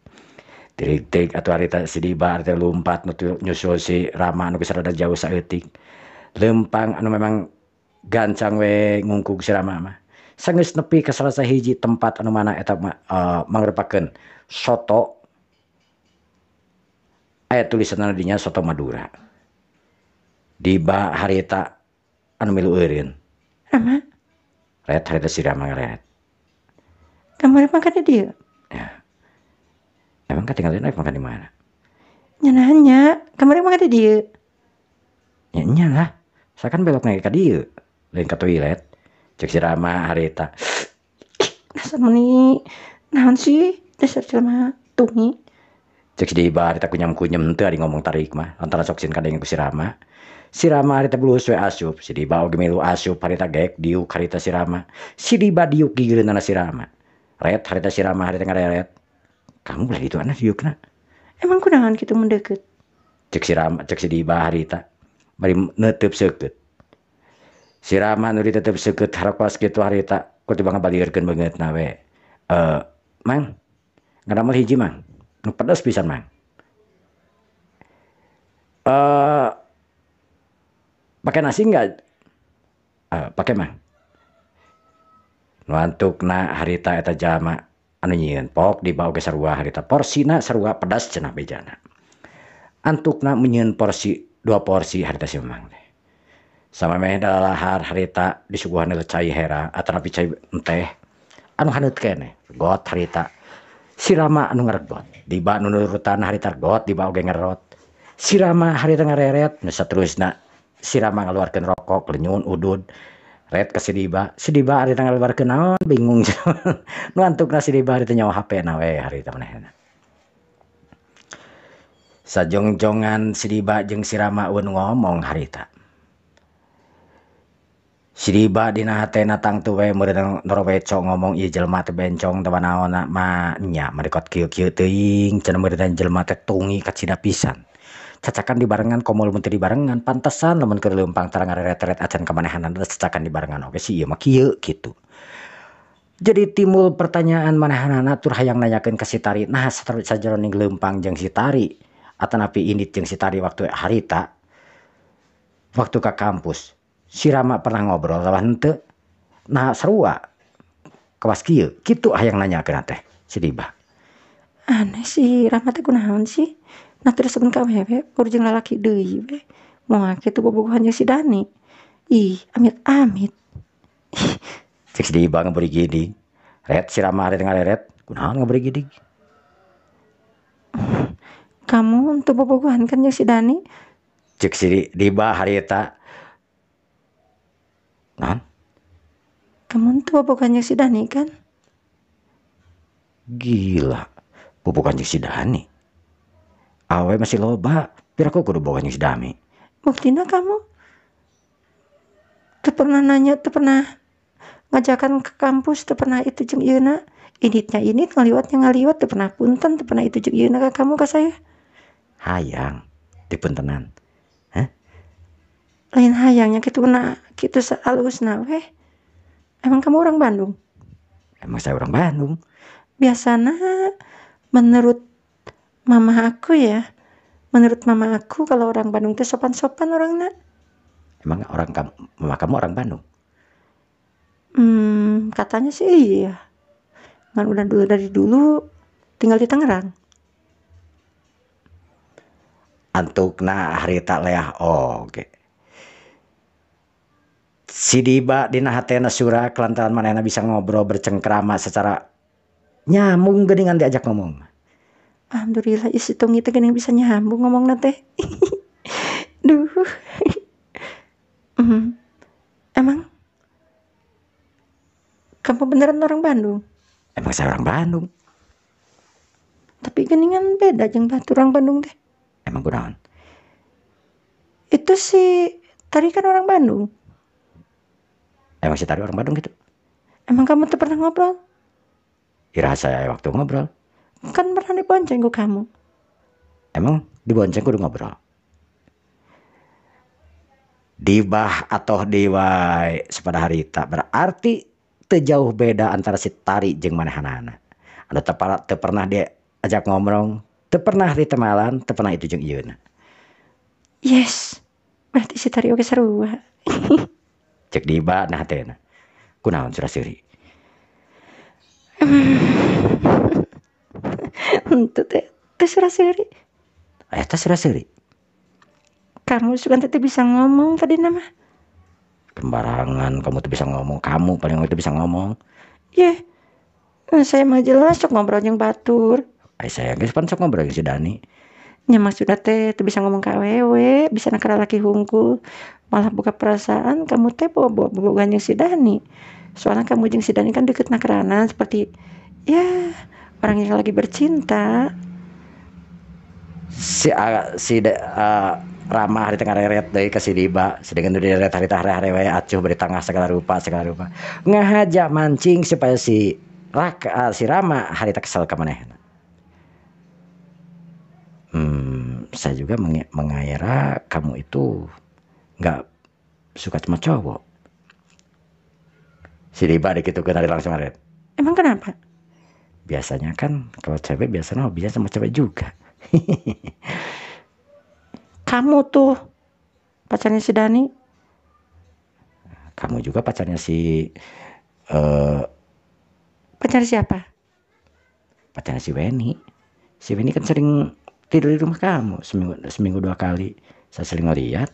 Tirik-tirik atuh harita si Diba harita lumpat nyusul si Rama anu geus rada jauh saeutik. Leumpang anu memang gancang we ngungkug si Rama mah. Sanggeus nepi ka salah sahiji tempat anu mana eta mangrupakeun soto aya tulisanna dinya soto Madura. Diba harita anu milu eureun.
Rama.
Ret harita si Rama ngaret.
Kamu rek makan di dieu?
Ya. Emang katinggalin rek makan di mana?
Nya nanya. Kamari mah di dieu.
Nya nya lah. Saya kan belok naik ka dieu, lain ka toilet. Cek si Rama harita.
Dasar meni naon sih dasar jelema tungi.
Cek si Diba harita kunyam-kunyam henteu ari ngomong tarik mah antara sok sieun kadenge ku si Rama. Si Rama harita bulus we asup, si Diba oge milu asup harita gek diuk harita si Rama. Si Diba diuk gigireunana si Rama. Ret harita si Rama harita ngareret. Kamu belah ditu ana diukna.
Emang kunaon kitu mun deukeut?
Cek si Rama, cek si Diba harita. Bari neuteub seukeut. Si Rama nu ditetep seukeut harokas kitu harita ku tiba ngabaliurkeun beungeutna we. Mang, ngadamel hiji mang. Nu pedes pisan mang. Pakai nasi enggak? Pakai mang. Nu antukna harita eta jalma anu nyieun pok dibawa ge sarua harita porsina sarua pedas cenah bejana. Antukna menyieun porsi 2 porsi harita si Mamang teh. Samameh dalalahar harita disuguhan heula cai hera atanapi cai enteh anu haneut keneh got harita. Si Rama anu ngaregot, diba nu nurutan harita got, diba oge ngerot. Si Rama harita ngareret, nu saterusna si Rama ngaluarkeun rokok lenyun udud. Ret ka si Diba, si Diba harita ngaluarkeun naon bingung. Nu antukna si Diba harita nyawa HP na we harita manehna. Sajongjongan si Diba jeung si Rama eueun ngomong harita. Si Diba dina hatena tangtu we meureun noroweco ngomong ieu jelema teh bencong teh naonna mah nya marikot kieu-kieu teuing cenah meureun jelema teh tungi kacida pisan. Cacakan dibarengan komo lamun teu dibarengan pantesan lamun keur leumpang tara ngareret-eret acan ka manehanana cacakan dibarengan oge si ieu mah kieu kitu. Jadi timbul pertanyaan manehanana tur hayang nanyakeun ka si Tari, nah sajeroning leumpang jeung si Tari atanapi indit jeung si Tari waktu harita waktu ka kampus. Si Rama pernah ngobrol lawan henteu. Nah sarua kawas kieu kitu hayang nanyakeun teh si Diba.
Aneh si Rama teh kunaon sih? Nah terus saben ka awewe kur jeung lalaki deui we. Moal kitu bobogohan jeung si Dani. Ih, amit-amit.
Cek si Diba ngeberi gidig. Ret si Rama hari ngareret, kunaon ngeberi gidig?
Kamu untuk bobogohan kan jeung si Dani?
Cek si Diba harita. Naon?
Kamu tuh bobogohan jeung si Dani kan?
Gila, bobogohan jeung si Dani. Awe masih loba, piraku kudu bogohan jeung si Dami.
Buktina kamu teu pernah nanya, teu pernah ngajakan ke kampus, teu pernah itu jeung ieuna. Initnya init, ngaliwatnya ngaliwat, teu pernah punten, teu pernah itu jeung ieuna ka kamu ka saya.
Hayang, dipuntenan. Hah?
Lain hayangnya kitu na, kitu saalusna weh. Emang kamu orang Bandung?
Emang saya orang Bandung.
Biasana menurut mama aku ya, menurut mama aku kalau orang Bandung teh sopan-sopan orangna.
Emang orang mama kamu orang Bandung?
Katanya sih iya. Ngan udah dulu dari dulu tinggal di Tangerang.
Antukna harita leah oge. Si Diba dina hatena surak lantaran manehna bisa ngobrol bercengkrama secara nyambung geuningan diajak ngomong.
Alhamdulillah isi tungi teh geuning bisa nyambung ngomongna teh. Duh. Emang kamu beneran orang Bandung?
Emang saya orang Bandung.
Tapi geuningan beda jeung batur orang Bandung teh.
Emang kunaon?
Itu si Tari kan orang Bandung.
Emang si Tari orang Bandung gitu?
Emang kamu tuh pernah ngobrol?
Iraha saya waktu ngobrol.
Kan pernah dibonceng ku kamu.
Emang dibonceng kudu ngobrol? Dibah atau diwai sepada harita berarti teu jauh beda antara si Tari jeung manehanana. Anu teu pernah diajak ngomong, teu pernah ditemalan, teu pernah itu jeung ieuna.
Yes, berarti si Tari oge sarua.
Cek Diba nah hatena. Kunaon surah seuri?
Henteu teh, teh surah seuri.
Eta surah seuri.
Kamu sugan teh bisa ngomong tadi nama.
Sembarangan kamu tuh bisa ngomong, kamu paling itu bisa ngomong.
Ye. Saya mah jelas sok ngobrol jeung batur.
Ai saya geus pan sok ngobrol jeung si Dani.
Nya maksudna teh teu bisa ngomong ka awewe, bisa na ka lalaki hungkul. Malah boga perasaan kamu teh bobogohan jeung si Dani. Soalnya kamu jeung si Dani kan deket nakerana seperti ya orang yang lagi bercinta.
Si Rama harita ngareret deui ka si Diba, sedengkeun nu direret harita hare-hare we acuh bari tangah segala rupa segala rupa. Ngahaja mancing supaya si Raka, si Rama harita kesel ka manehna. Saya juga mengira kamu itu nggak suka sama cowok. Si Diba dikitukeun ari langsung ngaret.
Emang kenapa?
Biasanya kan kalau cewek biasanya hobinya sama cewek juga.
Kamu tuh pacarnya si Dani.
Kamu juga pacarnya si
pacar siapa?
Pacarnya si Weni. Si Weni kan sering tidur di rumah kamu seminggu 2 kali. Saya sering ngeliat.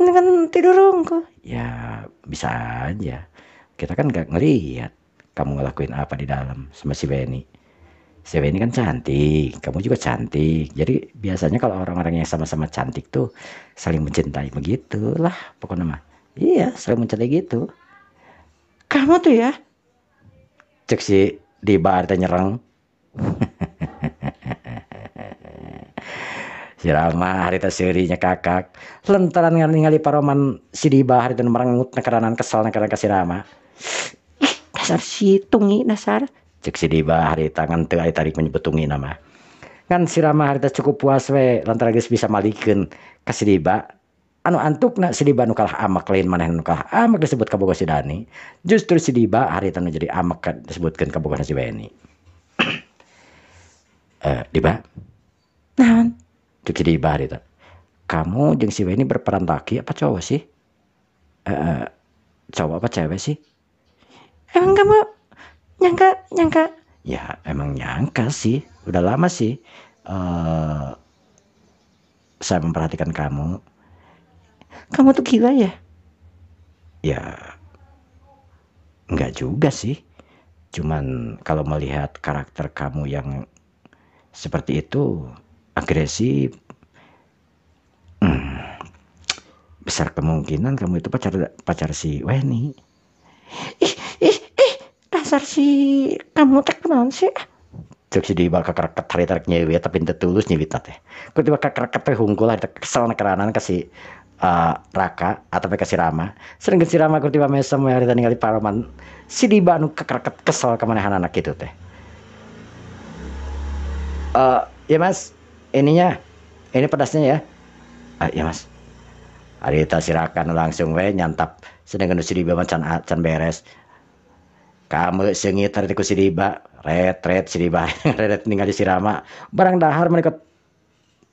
Ini kan tidur rungkul.
Ya bisa aja. Kita kan gak ngeliat kamu ngelakuin apa di dalam sama si Weni. Si Weni kan cantik, kamu juga cantik. Jadi biasanya kalau orang-orang yang sama-sama cantik tuh saling mencintai begitulah pokoknya mah. Iya, saling mencintai gitu.
Kamu tuh ya.
Cek si Diba teh nyerang. Si Rama harita seurinya kakak lantaran ningali paroman si Diba harita merengut nekeranan kesal nekeranan ka si Rama.
Ih, dasar si Tungi dasar.
Cek si Diba harita ngan teu aya tarik menyebut Tungi nama. Ngan si Rama harita cukup puas we lantaran geus bisa malikeun ka si Diba. Anu antukna si Diba nu kalah amak lain manehna nu kalah amak disebut kabogoh si Dani. Justru si Diba harita nu jadi amak disebutkeun kabogohna si Weni. Diba?
Naon?
Cek si Diba harita. Kamu jeung si Weni berperan laki apa cowok sih? Cowok apa cewek sih?
Emang kamu nyangka?
Ya emang nyangka sih. Udah lama sih saya memperhatikan kamu.
Kamu tuh gila ya?
Ya enggak juga sih. Cuman kalau melihat karakter kamu yang seperti itu, agresif, besar kemungkinan kamu itu pacar si Weni.
Ih, dasar si kamu teh kunaon sih?
Cek si Diba kakereket hari tarik nyewi tapi teu tulus nyewi teh. Ku tiba kakereket teh hungkul hari kesel nakeranan ka si Raka atau ka si Rama. Sedengkeun si Rama ku tiba mesem we harita ningali paroman si Diba nu kakereket kesel ka manehanana kitu teh. Ya mas, ininya, ini pedasnya ya. Ya mas. Harita si Raka nu langsung we nyantap. Sedangkan si Diba mah can beres. Kamu seungit harita ku si Diba, ret si Diba, ret ningali si Rama. Barang dahar mereka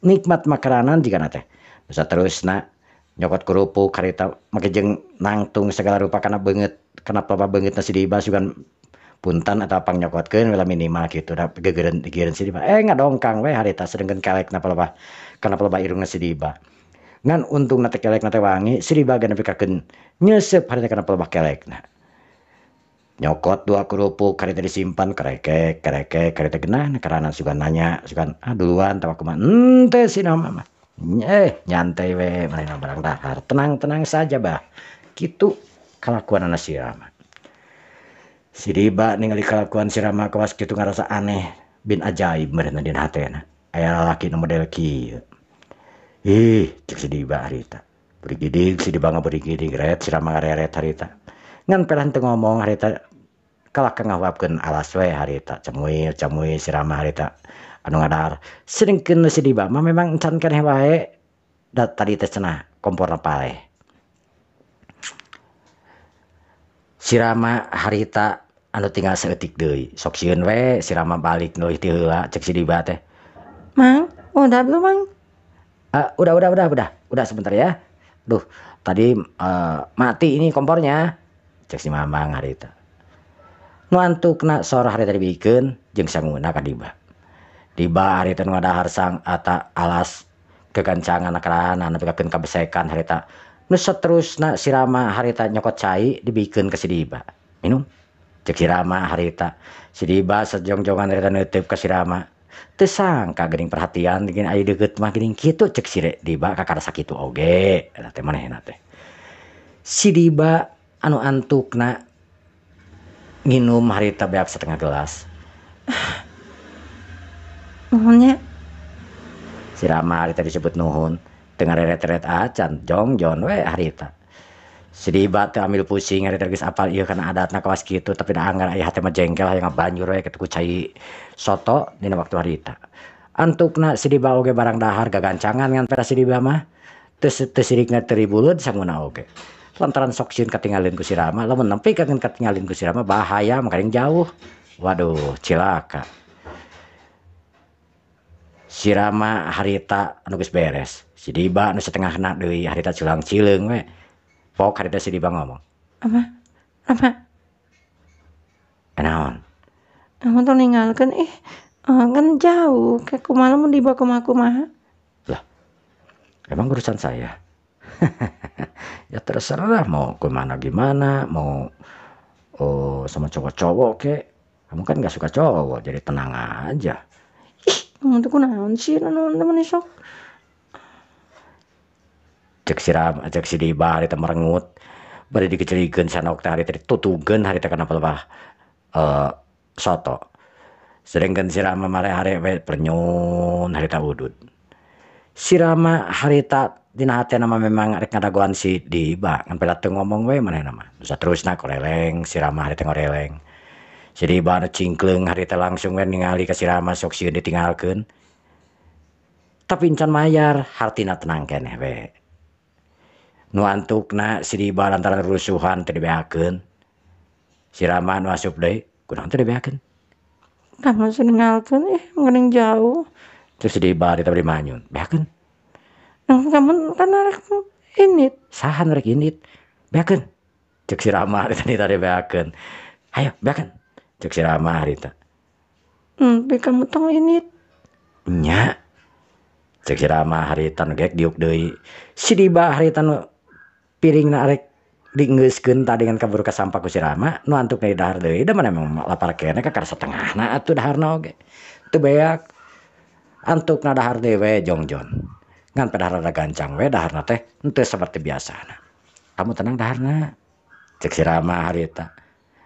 nikmat makanan jigana teh. Bisa terusna nyokot kerupuk harita make jeung nangtung segala rupa kana beungeut, kana pelapa beungeutna si Diba sugan punten atau pang nyokotkeun wela minimal gitu da gegeureun gigireun si Diba. Ngadongkang we harita sedengkeun kelekna pelapa kana pelapa irungna si Diba. Ngan untungna teh kelekna teh wangi, si Diba ge nepi kakeun nyeuseup harita kana pelapa kelekna. Nyokot 2 kerupuk harita disimpan kerekek kerekek harita genah karena sugan nanya sugan duluan tawa kumaha henteu si mama mah. Nyantai we manehna barang dahar. Tenang-tenang saja bah. Kitu kalakuanana si Rama. Si Diba ningali kalakuan si Rama kawas kitu ngarasa aneh bin ajaib meureunna dina hatena. Aya lalaki nu model kieu. Ih, cek si Diba harita. Burigidig si Diba ngaburigidig ret si Rama ngareret harita. Ngan pelah teu ngomong harita kalah ka ngahuapkeun alas we harita. Cemuil si Rama harita anu ngadahar. Sedengkeun si Diba mah memang encan keneh wae da tadi teh cenah komporna paleh. Si Rama harita anu tinggal saeutik deui. Sok sieun we si Rama balik leuwih ti heula cek si Diba teh.
Mang, udah belum, Mang?
Udah sebentar ya. Duh, tadi mati ini kompornya. Cek si Mamang harita. Nu antukna sora harita dibikeun jeung sanguna ka Diba. Diba harita nu ngadahar sang ata alas kegancangan karana nepi ka kabesekan harita. Nu saterusna si Rama harita nyokot cai dibikeun ka si Diba. Minum. Cek si Rama harita. Si Diba sejongjongan harita neuteub ka si Rama. Teu sangka geuning perhatian geuning aya deukeut mah geuning kitu cek si Diba kakara sakitu oge eta teh manehna teh. Si Diba anu antukna nginum harita beak setengah gelas.
Nuhun nya.
Si Rama harita disebut nuhun teu ngareret-eret acan jongjon we harita. Si Diba teu ambil pusing harita geus apal ieu kana adatna kawas kitu tapi da anggar aya hate mah jengkel hayang ngabanjur we kitu ku cai soto dina waktu harita. Antukna si Diba oge barang dahar gagancangan ngan pera si Diba mah teu sirikna teu ribuleud sanguna oge. Lantaran sok sieun katinggalin ku si Rama, lamun nempi ka katinggalin ku si Rama bahaya makaring jauh. Waduh, cilaka. Si Rama harita anu geus beres. Si Diba anu setengahna deui harita culang cileung we. Pok harita si Diba ngomong.
Apa? Apa?
Naon?
Kamu tuh ninggalkeun ih, kan jauh. Kayak kumaha mun Diba kumaha-kumaha?
Lah, emang urusan saya? Ya terserah mau kemana gimana, mau sama cowok-cowok kek. Kamu kan gak suka cowok, jadi tenang aja.
Ih, kamu tuh kunaon sih, naon temen sok.
Cek si Ram, cek si Diba harita merengut. Bari dikecelikeun sanok teh harita ditutugeun harita kana pelebah soto. Sedangkan si Rama mare-hare we pernyun harita udud. Si Rama harita dina hatena mah memang rek ngadagoan si Diba ngan pela teu ngomong we manehna mah. Saterusna koreleng si Rama harita ngoreleng. Si Diba nu cingkleung harita langsung we ningali ka si Rama sok sieun ditinggalkeun. Tapi encan mayar hartina tenang keneh we. Nu antukna si Diba lantaran rusuhan teu dibeakeun. Si Rama nu asup deui kunaon teu dibeakeun?
Kamu ninggalkeun ih meuning jauh.
Terus si Diba harita bari manyun, beakeun.
Kamu kan arek indit.
Saha nu rek indit? Beakeun. Cek si Rama harita tadi beakeun. Hayo beakeun. Cek si Rama harita.
Tapi kamu tong indit.
Nya. Cek si Rama harita nu gek diuk deui. Si Diba harita nu piringna arek dienggeuskeun tadi ngan kaburu kasampak ku si Rama, nu antukna di dahar deui da mana memang lapar keneh kakara satengahna atuh daharna oge. Teu beak. Antukna dahar deui we jongjon. Ngan padahal rada gancang we daharna teh henteu seperti biasana. Kamu tenang daharna. Cek si Rama harita.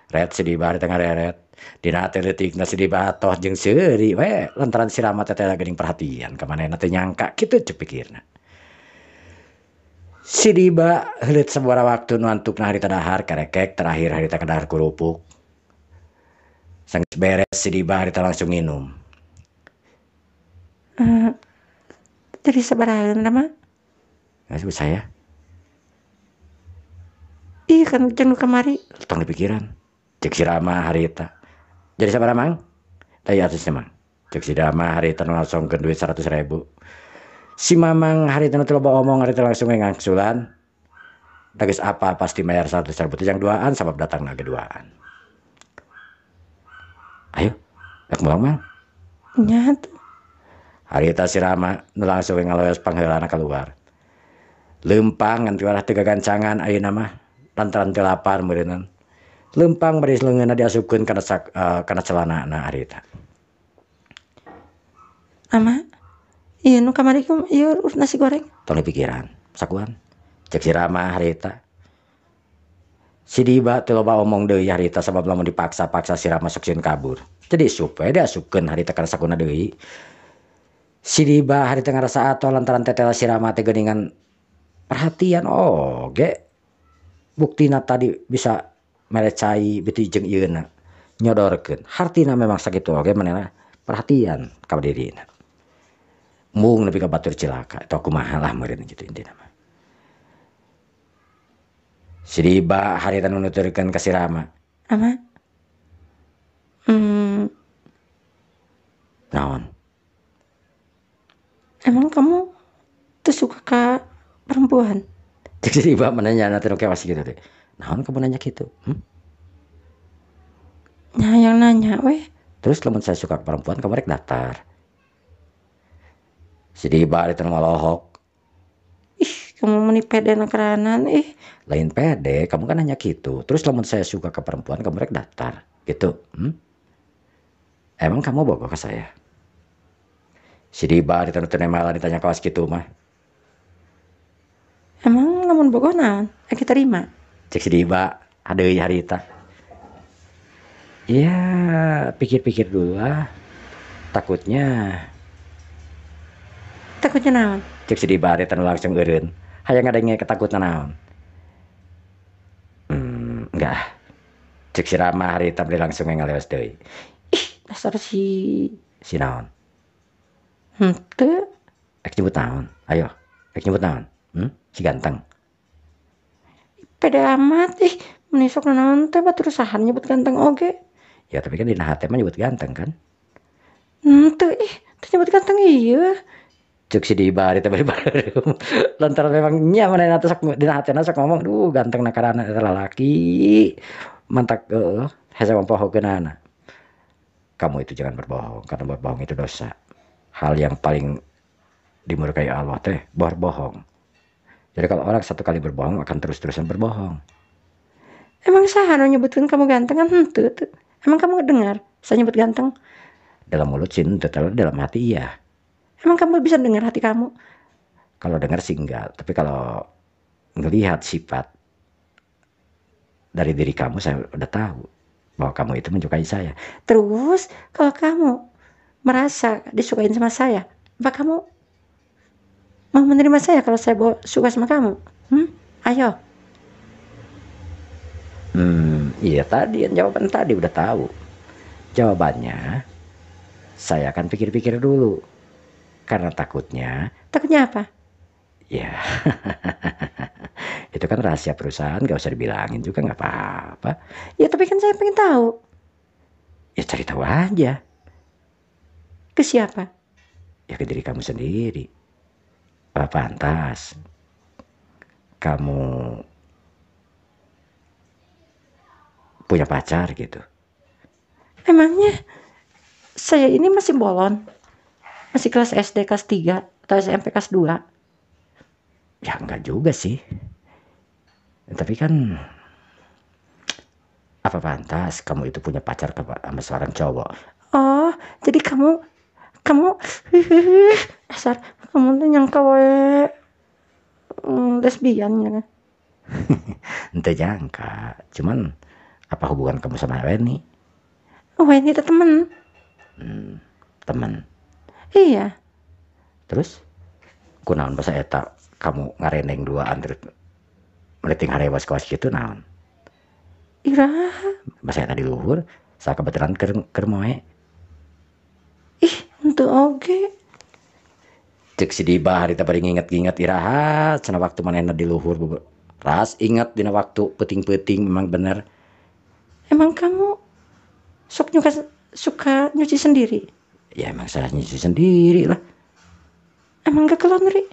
Ret si Diba harita ngareret. Dina hate leutikna si Diba atoh jeung seuri we lantaran si Rama teh geuning perhatian ka manehna teh nyangka kitu cek pikirna. Si Diba heuleut sabaraha waktu nu antukna harita dahar karekek terakhir harita kadahar kurupuk. Sanggeus beres si Diba harita langsung nginum.
Jadi sabaraha Rama?
Nggak sebut saya.
Ih kan jeung nu kamari.
Tong dipikiran. Cek si Rama harita. Jadi sabaraha mang? Tah ieu atusna mang. Cek si Rama harita nu ngasongkeun duit 100.000. Si Mamang harita nu teu loba omong harita langsung we ngangsulan. Da geus apa pasti mayar 100.000 teh jang duaan sabab datangna ge duaan. Ayo, rek mulang mang.
Nya atuh.
Harita si Rama nu langsung ngaloyos pangheulana keluar. Leumpang ngan tiwarah teu gagancangan ayeuna mah lantaran teu lapar meureunnan. Leumpang bari leungeunna diasupkeun kana kana celanana harita.
Ama, ieu nu kamari ku ieu nasi goreng.
Tong dipikiran, sakuan. Cek si Rama harita. Si Diba teu loba omong deui harita sabab lamun dipaksa-paksa si Rama sok sieun kabur. Jadi asup we diasupkeun harita kana sakuna deui. Si Diba harita ngarasa atoh lantaran tetela si Rama teh geuningan perhatian oge. Buktina tadi bisa mere cai beuti jeung ieuna nyodorkeun. Hartina memang sakitu oge manehna perhatian ka dirina. Mung nepi ka batur cilaka eta kumaha lah meureun kitu intina mah. Si Diba harita nu nuturkeun ka si Rama.
Ama?
Naon?
Emang kamu tuh suka ke perempuan?
Cek si Diba menanya nanti nu kewas gitu teh. Naon kamu nanya gitu?
Nah, yang nanya weh.
Terus lamun saya suka ke perempuan kamu rek daftar. Si Diba itu ngolohok.
Ih, kamu meni pede nakeranan ih.
Lain pede, kamu kan nanya gitu. Terus lamun saya suka ke perempuan kamu rek daftar gitu. Emang kamu bogoh ke saya? Si Diba ditanu teu malah ditanya kawas kitu mah.
Emang lamun bogoh naon? Rek diterima?
Cek si Diba hadeui harita. Ya, pikir-pikir dulu lah. Takutnya.
Takutnya naon?
Cek si Diba harita nu langsung eureun. Hayang ngadenge ketakutan naon. Enggak. Cek si Rama harita beli langsung ngaleos deui.
Ih, dasar si
Si naon?
Henteu.
Rek nyebut naon? Ayo, rek nyebut naon? Si ganteng.
Pede amat ih, meni sok naon teh batur saha nyebut ganteng oge.
Ya tapi kan dina hate mah nyebut ganteng kan?
Henteu ih, teu nyebut ganteng ieu.
Cek si Diba harita bari bareureum. Lantaran memang nya manehna teh sok dina hatena sok ngomong, duh ganteng na karana eta lalaki. Mantak heueuh, hese mampohokeunana. Kamu itu jangan berbohong, karena berbohong itu dosa. Hal yang paling dimurkai Allah teh berbohong. Jadi kalau orang satu kali berbohong akan terus-terusan berbohong.
Emang saha nu nyebutkeun kamu ganteng kan henteu teu. Emang kamu dengar saya nyebut ganteng?
Dalam mulut sih henteu, tapi dalam hati iya.
Emang kamu bisa dengar hati kamu?
Kalau dengar sih enggak, tapi kalau ngelihat sifat dari diri kamu saya udah tahu bahwa kamu itu menyukai saya.
Terus kalau kamu merasa disukain sama saya, apa kamu mau menerima saya kalau saya suka sama kamu? Ayo.
Iya tadi, jawaban tadi udah tahu. Jawabannya, saya akan pikir-pikir dulu. Karena takutnya.
Takutnya apa?
Ya, itu kan rahasia perusahaan, gak usah dibilangin juga gak apa-apa.
Ya tapi kan saya pengen tahu.
Ya cari tahu aja.
Ke siapa?
Ya ke diri kamu sendiri. Apa pantas kamu punya pacar gitu?
Emangnya saya ini masih bolon? Masih kelas SD kelas 3 atau SMP kelas 2?
Ya enggak juga sih. Tapi kan apa pantas kamu itu punya pacar sama seorang cowok?
Oh, jadi kamu dasar kamu tuh nyangka we lesbian ya kan?
Ente jangka, cuman apa hubungan kamu sama Weni?
Weni itu temen.
Temen.
Iya.
Terus kunaon basa eta kamu ngarendeng duaan terus meleting harewas kawas kitu naon?
Iraha.
Basa eta di luhur, sakabetulan keur moe.
Ih, henteu oge.
Cek si Diba harita bari nginget-nginget iraha cenah waktu manehna di luhur ras inget dina waktu peuting-peuting memang bener.
Emang kamu sok suka nyuci sendiri?
Ya emang saya nyuci sendiri lah.
Emang gak ke laundry?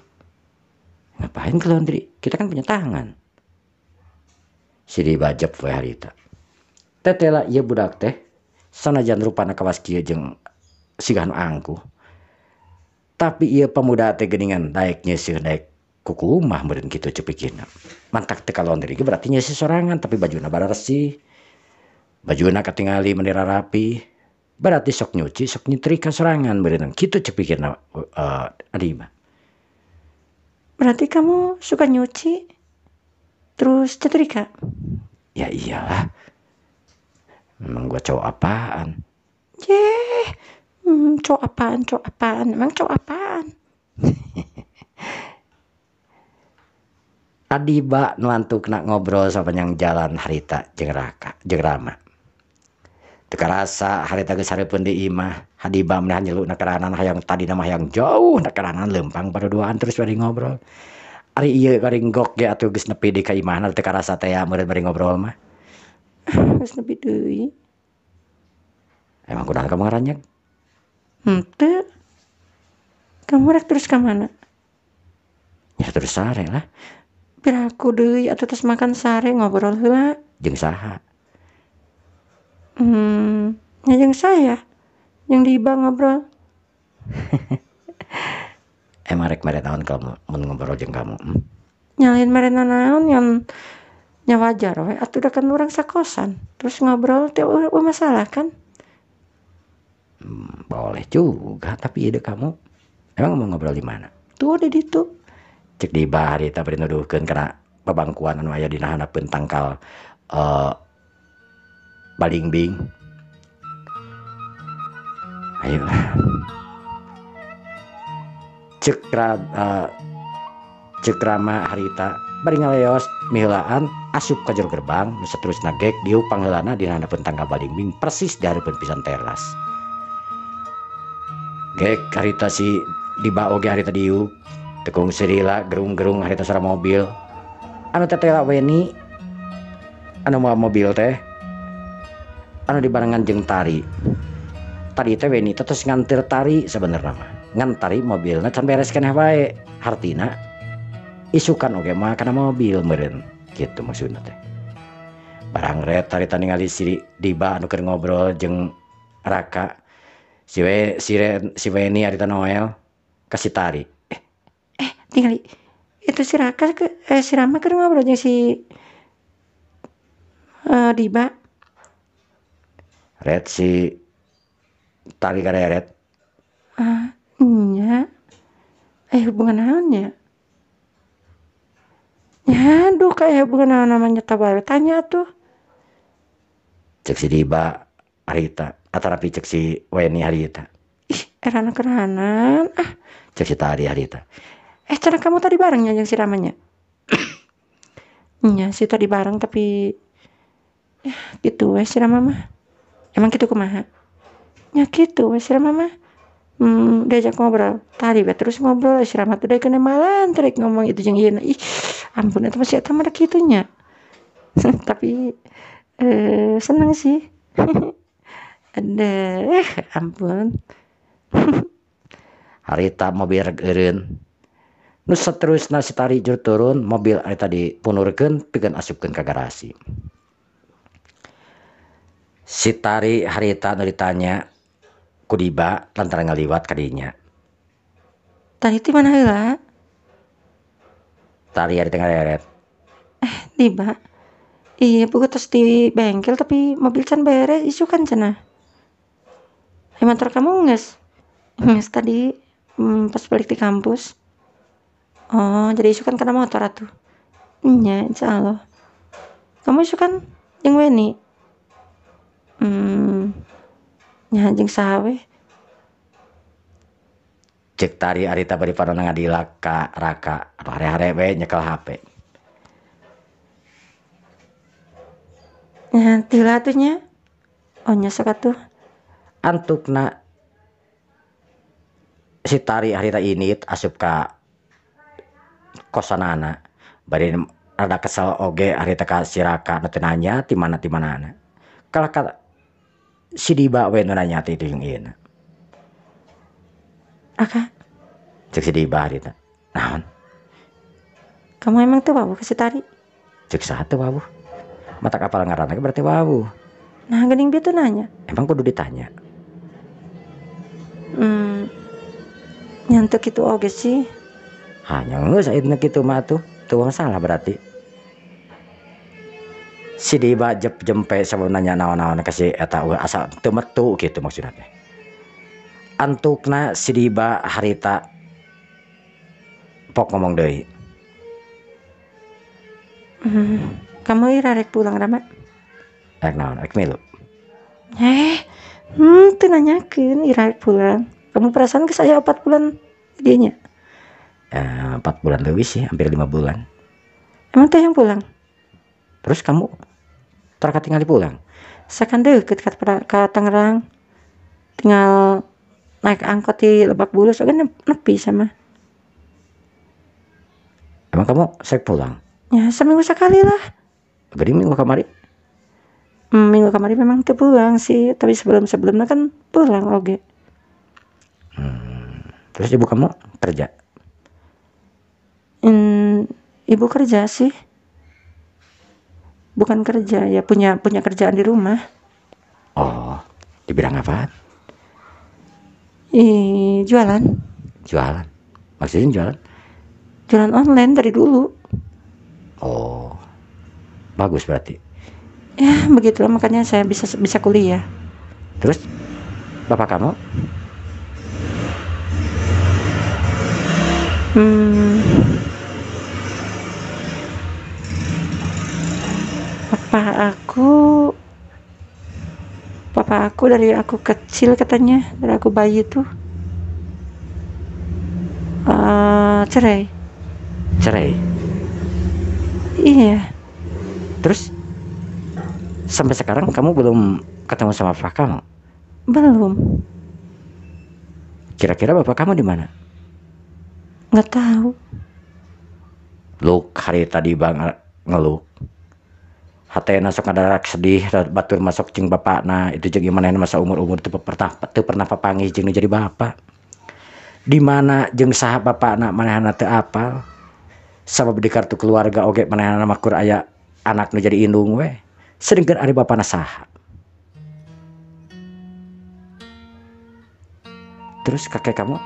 Ngapain ke laundry? Kita kan punya tangan. Si Diba jep we harita. Tetela ieu budak teh sanajan rupana kawas kieu jeung siga nu angkuh. Tapi ieu pemuda teh geuningan daek nyeuseuh daek kukumah meureun kitu ceu pikirna. Mantak teh ka laundry ge berarti nyeuseuh sorangan tapi bajuna bararesih. Bajuna katingali meni rapi. Berarti sok nyuci, sok nyetrika sorangan meureun kitu ceu pikirna Adiba.
Berarti kamu suka nyuci terus nyetrika?
Ya iyalah. Memang gua cowok apaan?
Yeh, cowok apaan, cowok apaan? Emang cowok apaan?
Adiba nu antukna ngobrol sapanjang jalan harita jeung Raka, jeung Rama. Teu karasa harita geus hareupeun di imah. Adiba mah nyeluk na karanan hayang tadina mah hayang jauh na karanan leumpang baruduaan terus bari ngobrol. Ari ieu bari nggok ge atuh geus nepi di ka imahna teu karasa teh meureun bari ngobrol mah.
Geus nepi deui.
Emang kunaon kamu ngaranyeg?
Henteu. Kamu rek terus ka mana?
Ya terus sare lah.
Piraku deui atuh tos makan sare ngobrol heula.
Jeung saha?
Ya jeung saya. Jeung Diba ngobrol.
Emang rek mere naon kamu mun ngobrol jeung kamu?
Nyalain mere naon yang nya wajar we atuh da kan urang sakosan. Terus ngobrol teh masalah kan?
Boleh juga tapi ide kamu. Emang mau ngobrol di mana?
Tuh di ditu.
Cek Diba harita bari nuduhkeun kana pabangkuan anu aya dina handapeun tangkal balingbing. Ayo. Cek Rama harita bari ngaleos miheulaan asup ka jero gerbang nu saterusna gek diuk pangheulana dina handapeun tangkal balingbing persis di hareupeun pisan teras. Gek harita si Diba oge harita diuk tekung serila gerung-gerung harita suara mobil anu tetela Weni anu mawa mobil teh anu dibarengan jeung Tari. Tadi teh Weni teh tos nganter Tari sebenarnya mah ngan Tari mobilna can beres keneh wae hartina isukan oge mah kana mobil meureun kitu maksudna teh. Barang ret harita ningali si Diba anu keur ngobrol jeung Raka si Weni harita Noel ka si Tari.
Tingali itu si Raka si Rama keur ngobrol jeung si Diba.
Ret si Tari kareret.
Nya. Hubungan naon nya? Nya aduh kayak hubungan naon namanya tabar tanya tuh.
Cek si Diba harita atarapi cek si Weni harita.
Ih, erana keranan ah.
Cek si Tari harita.
Cara kamu tadi barengnya jeung si Ramanya? Nya sih tadi bareng tapi ya gitu we si Rama mah. Emang gitu kumaha? Nya gitu we si Rama mah. Diajak ngobrol. Tadi we terus ngobrol si Rama tuh daek malan terek ngomong itu jeung ieu. Ih, ampun eta masih eta mah kitu nya. Tapi seneng sih. Ada ampun.
Harita mobil reg eureun. Nu saterusna si Tari jur turun mobil eta dipunurkeun pikeun asupkeun ka garasi. Si Tari harita nu ditanya ku Diba lantaran ngaliwat ka dinya.
Tari ti mana heula?
Tari harita ngareret.
Diba. Iya, buku tos di bengkel tapi mobil can beres isukan cenah. Motor kamu geus? Geus tadi pas balik di kampus. Oh, jadi isukan karena motor atuh. Nya, insyaallah. Kamu isukan jeung Weni? Nya jeung saha we?
Cek Tari harita bari parona ngadilak ka Raka anu hare-hare we nyekel HP.
Nya tila atuh nya. Oh nya sok atuh.
Antukna si Tari harita init asup ka kosanana bari rada kesel oge harita ka si Raka nu teu nanya ti mana ti manana. Kalah ka si Diba we nu nanya teh itu jeung ieu.
Raka.
Cek si Diba harita. Naon?
Kamu emang teu wawuh ka si Tari?
Cek saha teu wawuh? Matak apal ngaranna ge berarti wawuh.
Nah geuning bieu teu nanya.
Emang kudu ditanya?
Nya teu kitu oge sih.
Hanya geus ayeuna kitu mah atuh, teu masalah berarti. Si Diba jep jempe sabab nanya naon-naon ka si eta asa teu metu kitu maksudna teh. Antukna si Diba harita pok ngomong deui.
Kamu ira rek pulang Rama?
Rek naon? Rek milu.
Teu nanyakeun ira rek pulang. Kamu perasaan ke saya 4 bulan dinya?
4 bulan lebih sih, hampir 5 bulan.
Emang teh yang pulang?
Terus kamu terkatingali pulang?
Saya kan deket ke Tangerang. Tinggal naik angkot di Lebak Bulus, kan nepi sama.
Emang kamu sek pulang?
Ya, seminggu sekali lah.
Jadi minggu kemarin?
Minggu kemarin memang tuh pulang sih, tapi sebelum-sebelumnya kan pulang oke.
Terus ibu kamu kerja?
Ibu kerja sih. Bukan kerja, ya punya kerjaan di rumah.
Oh, di bidang apa?
Jualan.
Jualan? Maksudnya jualan?
Jualan online dari dulu.
Oh, bagus berarti.
Ya, begitulah makanya saya bisa kuliah.
Terus, bapak kamu?
Papa aku dari aku kecil katanya, dari aku bayi tuh cerai.
Cerai?
Iya.
Terus sampai sekarang kamu belum ketemu sama bapak kamu?
Belum.
Kira-kira bapak kamu di mana?
Nggak tahu.
Luk hari tadi bang ngeluk. Hatena sok ngadarak sedih, batur masuk jeung bapakna, itu jeung gimana masa umur-umur teu pernah papanggih jeung nu jadi bapak. Di mana jeung saha bapakna manehna teu apal. Sabab di kartu keluarga oge manehna mah kur aya anak nu jadi indung we. Sedengkeun ari bapakna saha. Terus kakek kamu?